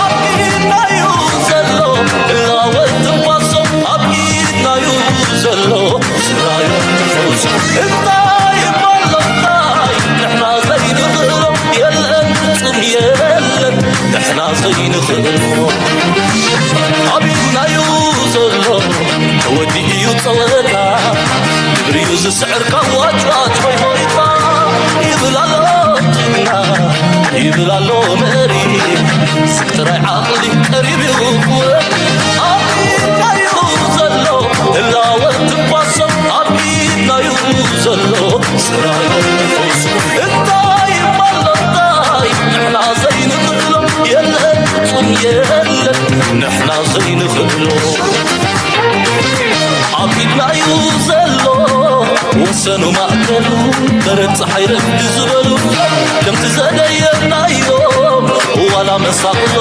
ኣብ ኢድናዩ ዘሎ እላወት ትንፋሶም ኣብ ኢድናዩ ዘሎ ስራዮም ትፈውሶም እንታይ እሞ ኣሎ እንታይ ንሕና ዘይንኽእሎ የለን ፍጹም የለን ንሕና ዘይንኽእሎ ኣብ ኢድናዩ ዘሎ ተወዲኡ እዩ ጸወታ ግብሪ እዩ ዝስዕር ካብ ዋጭዋጭ ሆይ ሆይታ ይብል ኣሎ ጅግና ይብል ኣሎ መሪ ስቅ ጥራይ ዓቕሊ ቀሪብ እዩ ክወድ ኣብ ኢድናዩ ዘሎ ህላወ ትንፋሶም ኣብ ኢድናዩ ዘሎ ስራዮም ትፈውሶም እንታይ እሞ ኣሎ እንታይ ንሕና ዘይንኽእሎ የለን ፍጹም የለን ንሕና ዘይንኽእሎ ኣብ ኢድናዩ ዘሎ ወሰኑ ማእከሉ በረድ ፀሓይ ረፍዲ ዝበሉ ከምቲ ዘደየብናዮም ዋላ መሳቕሎ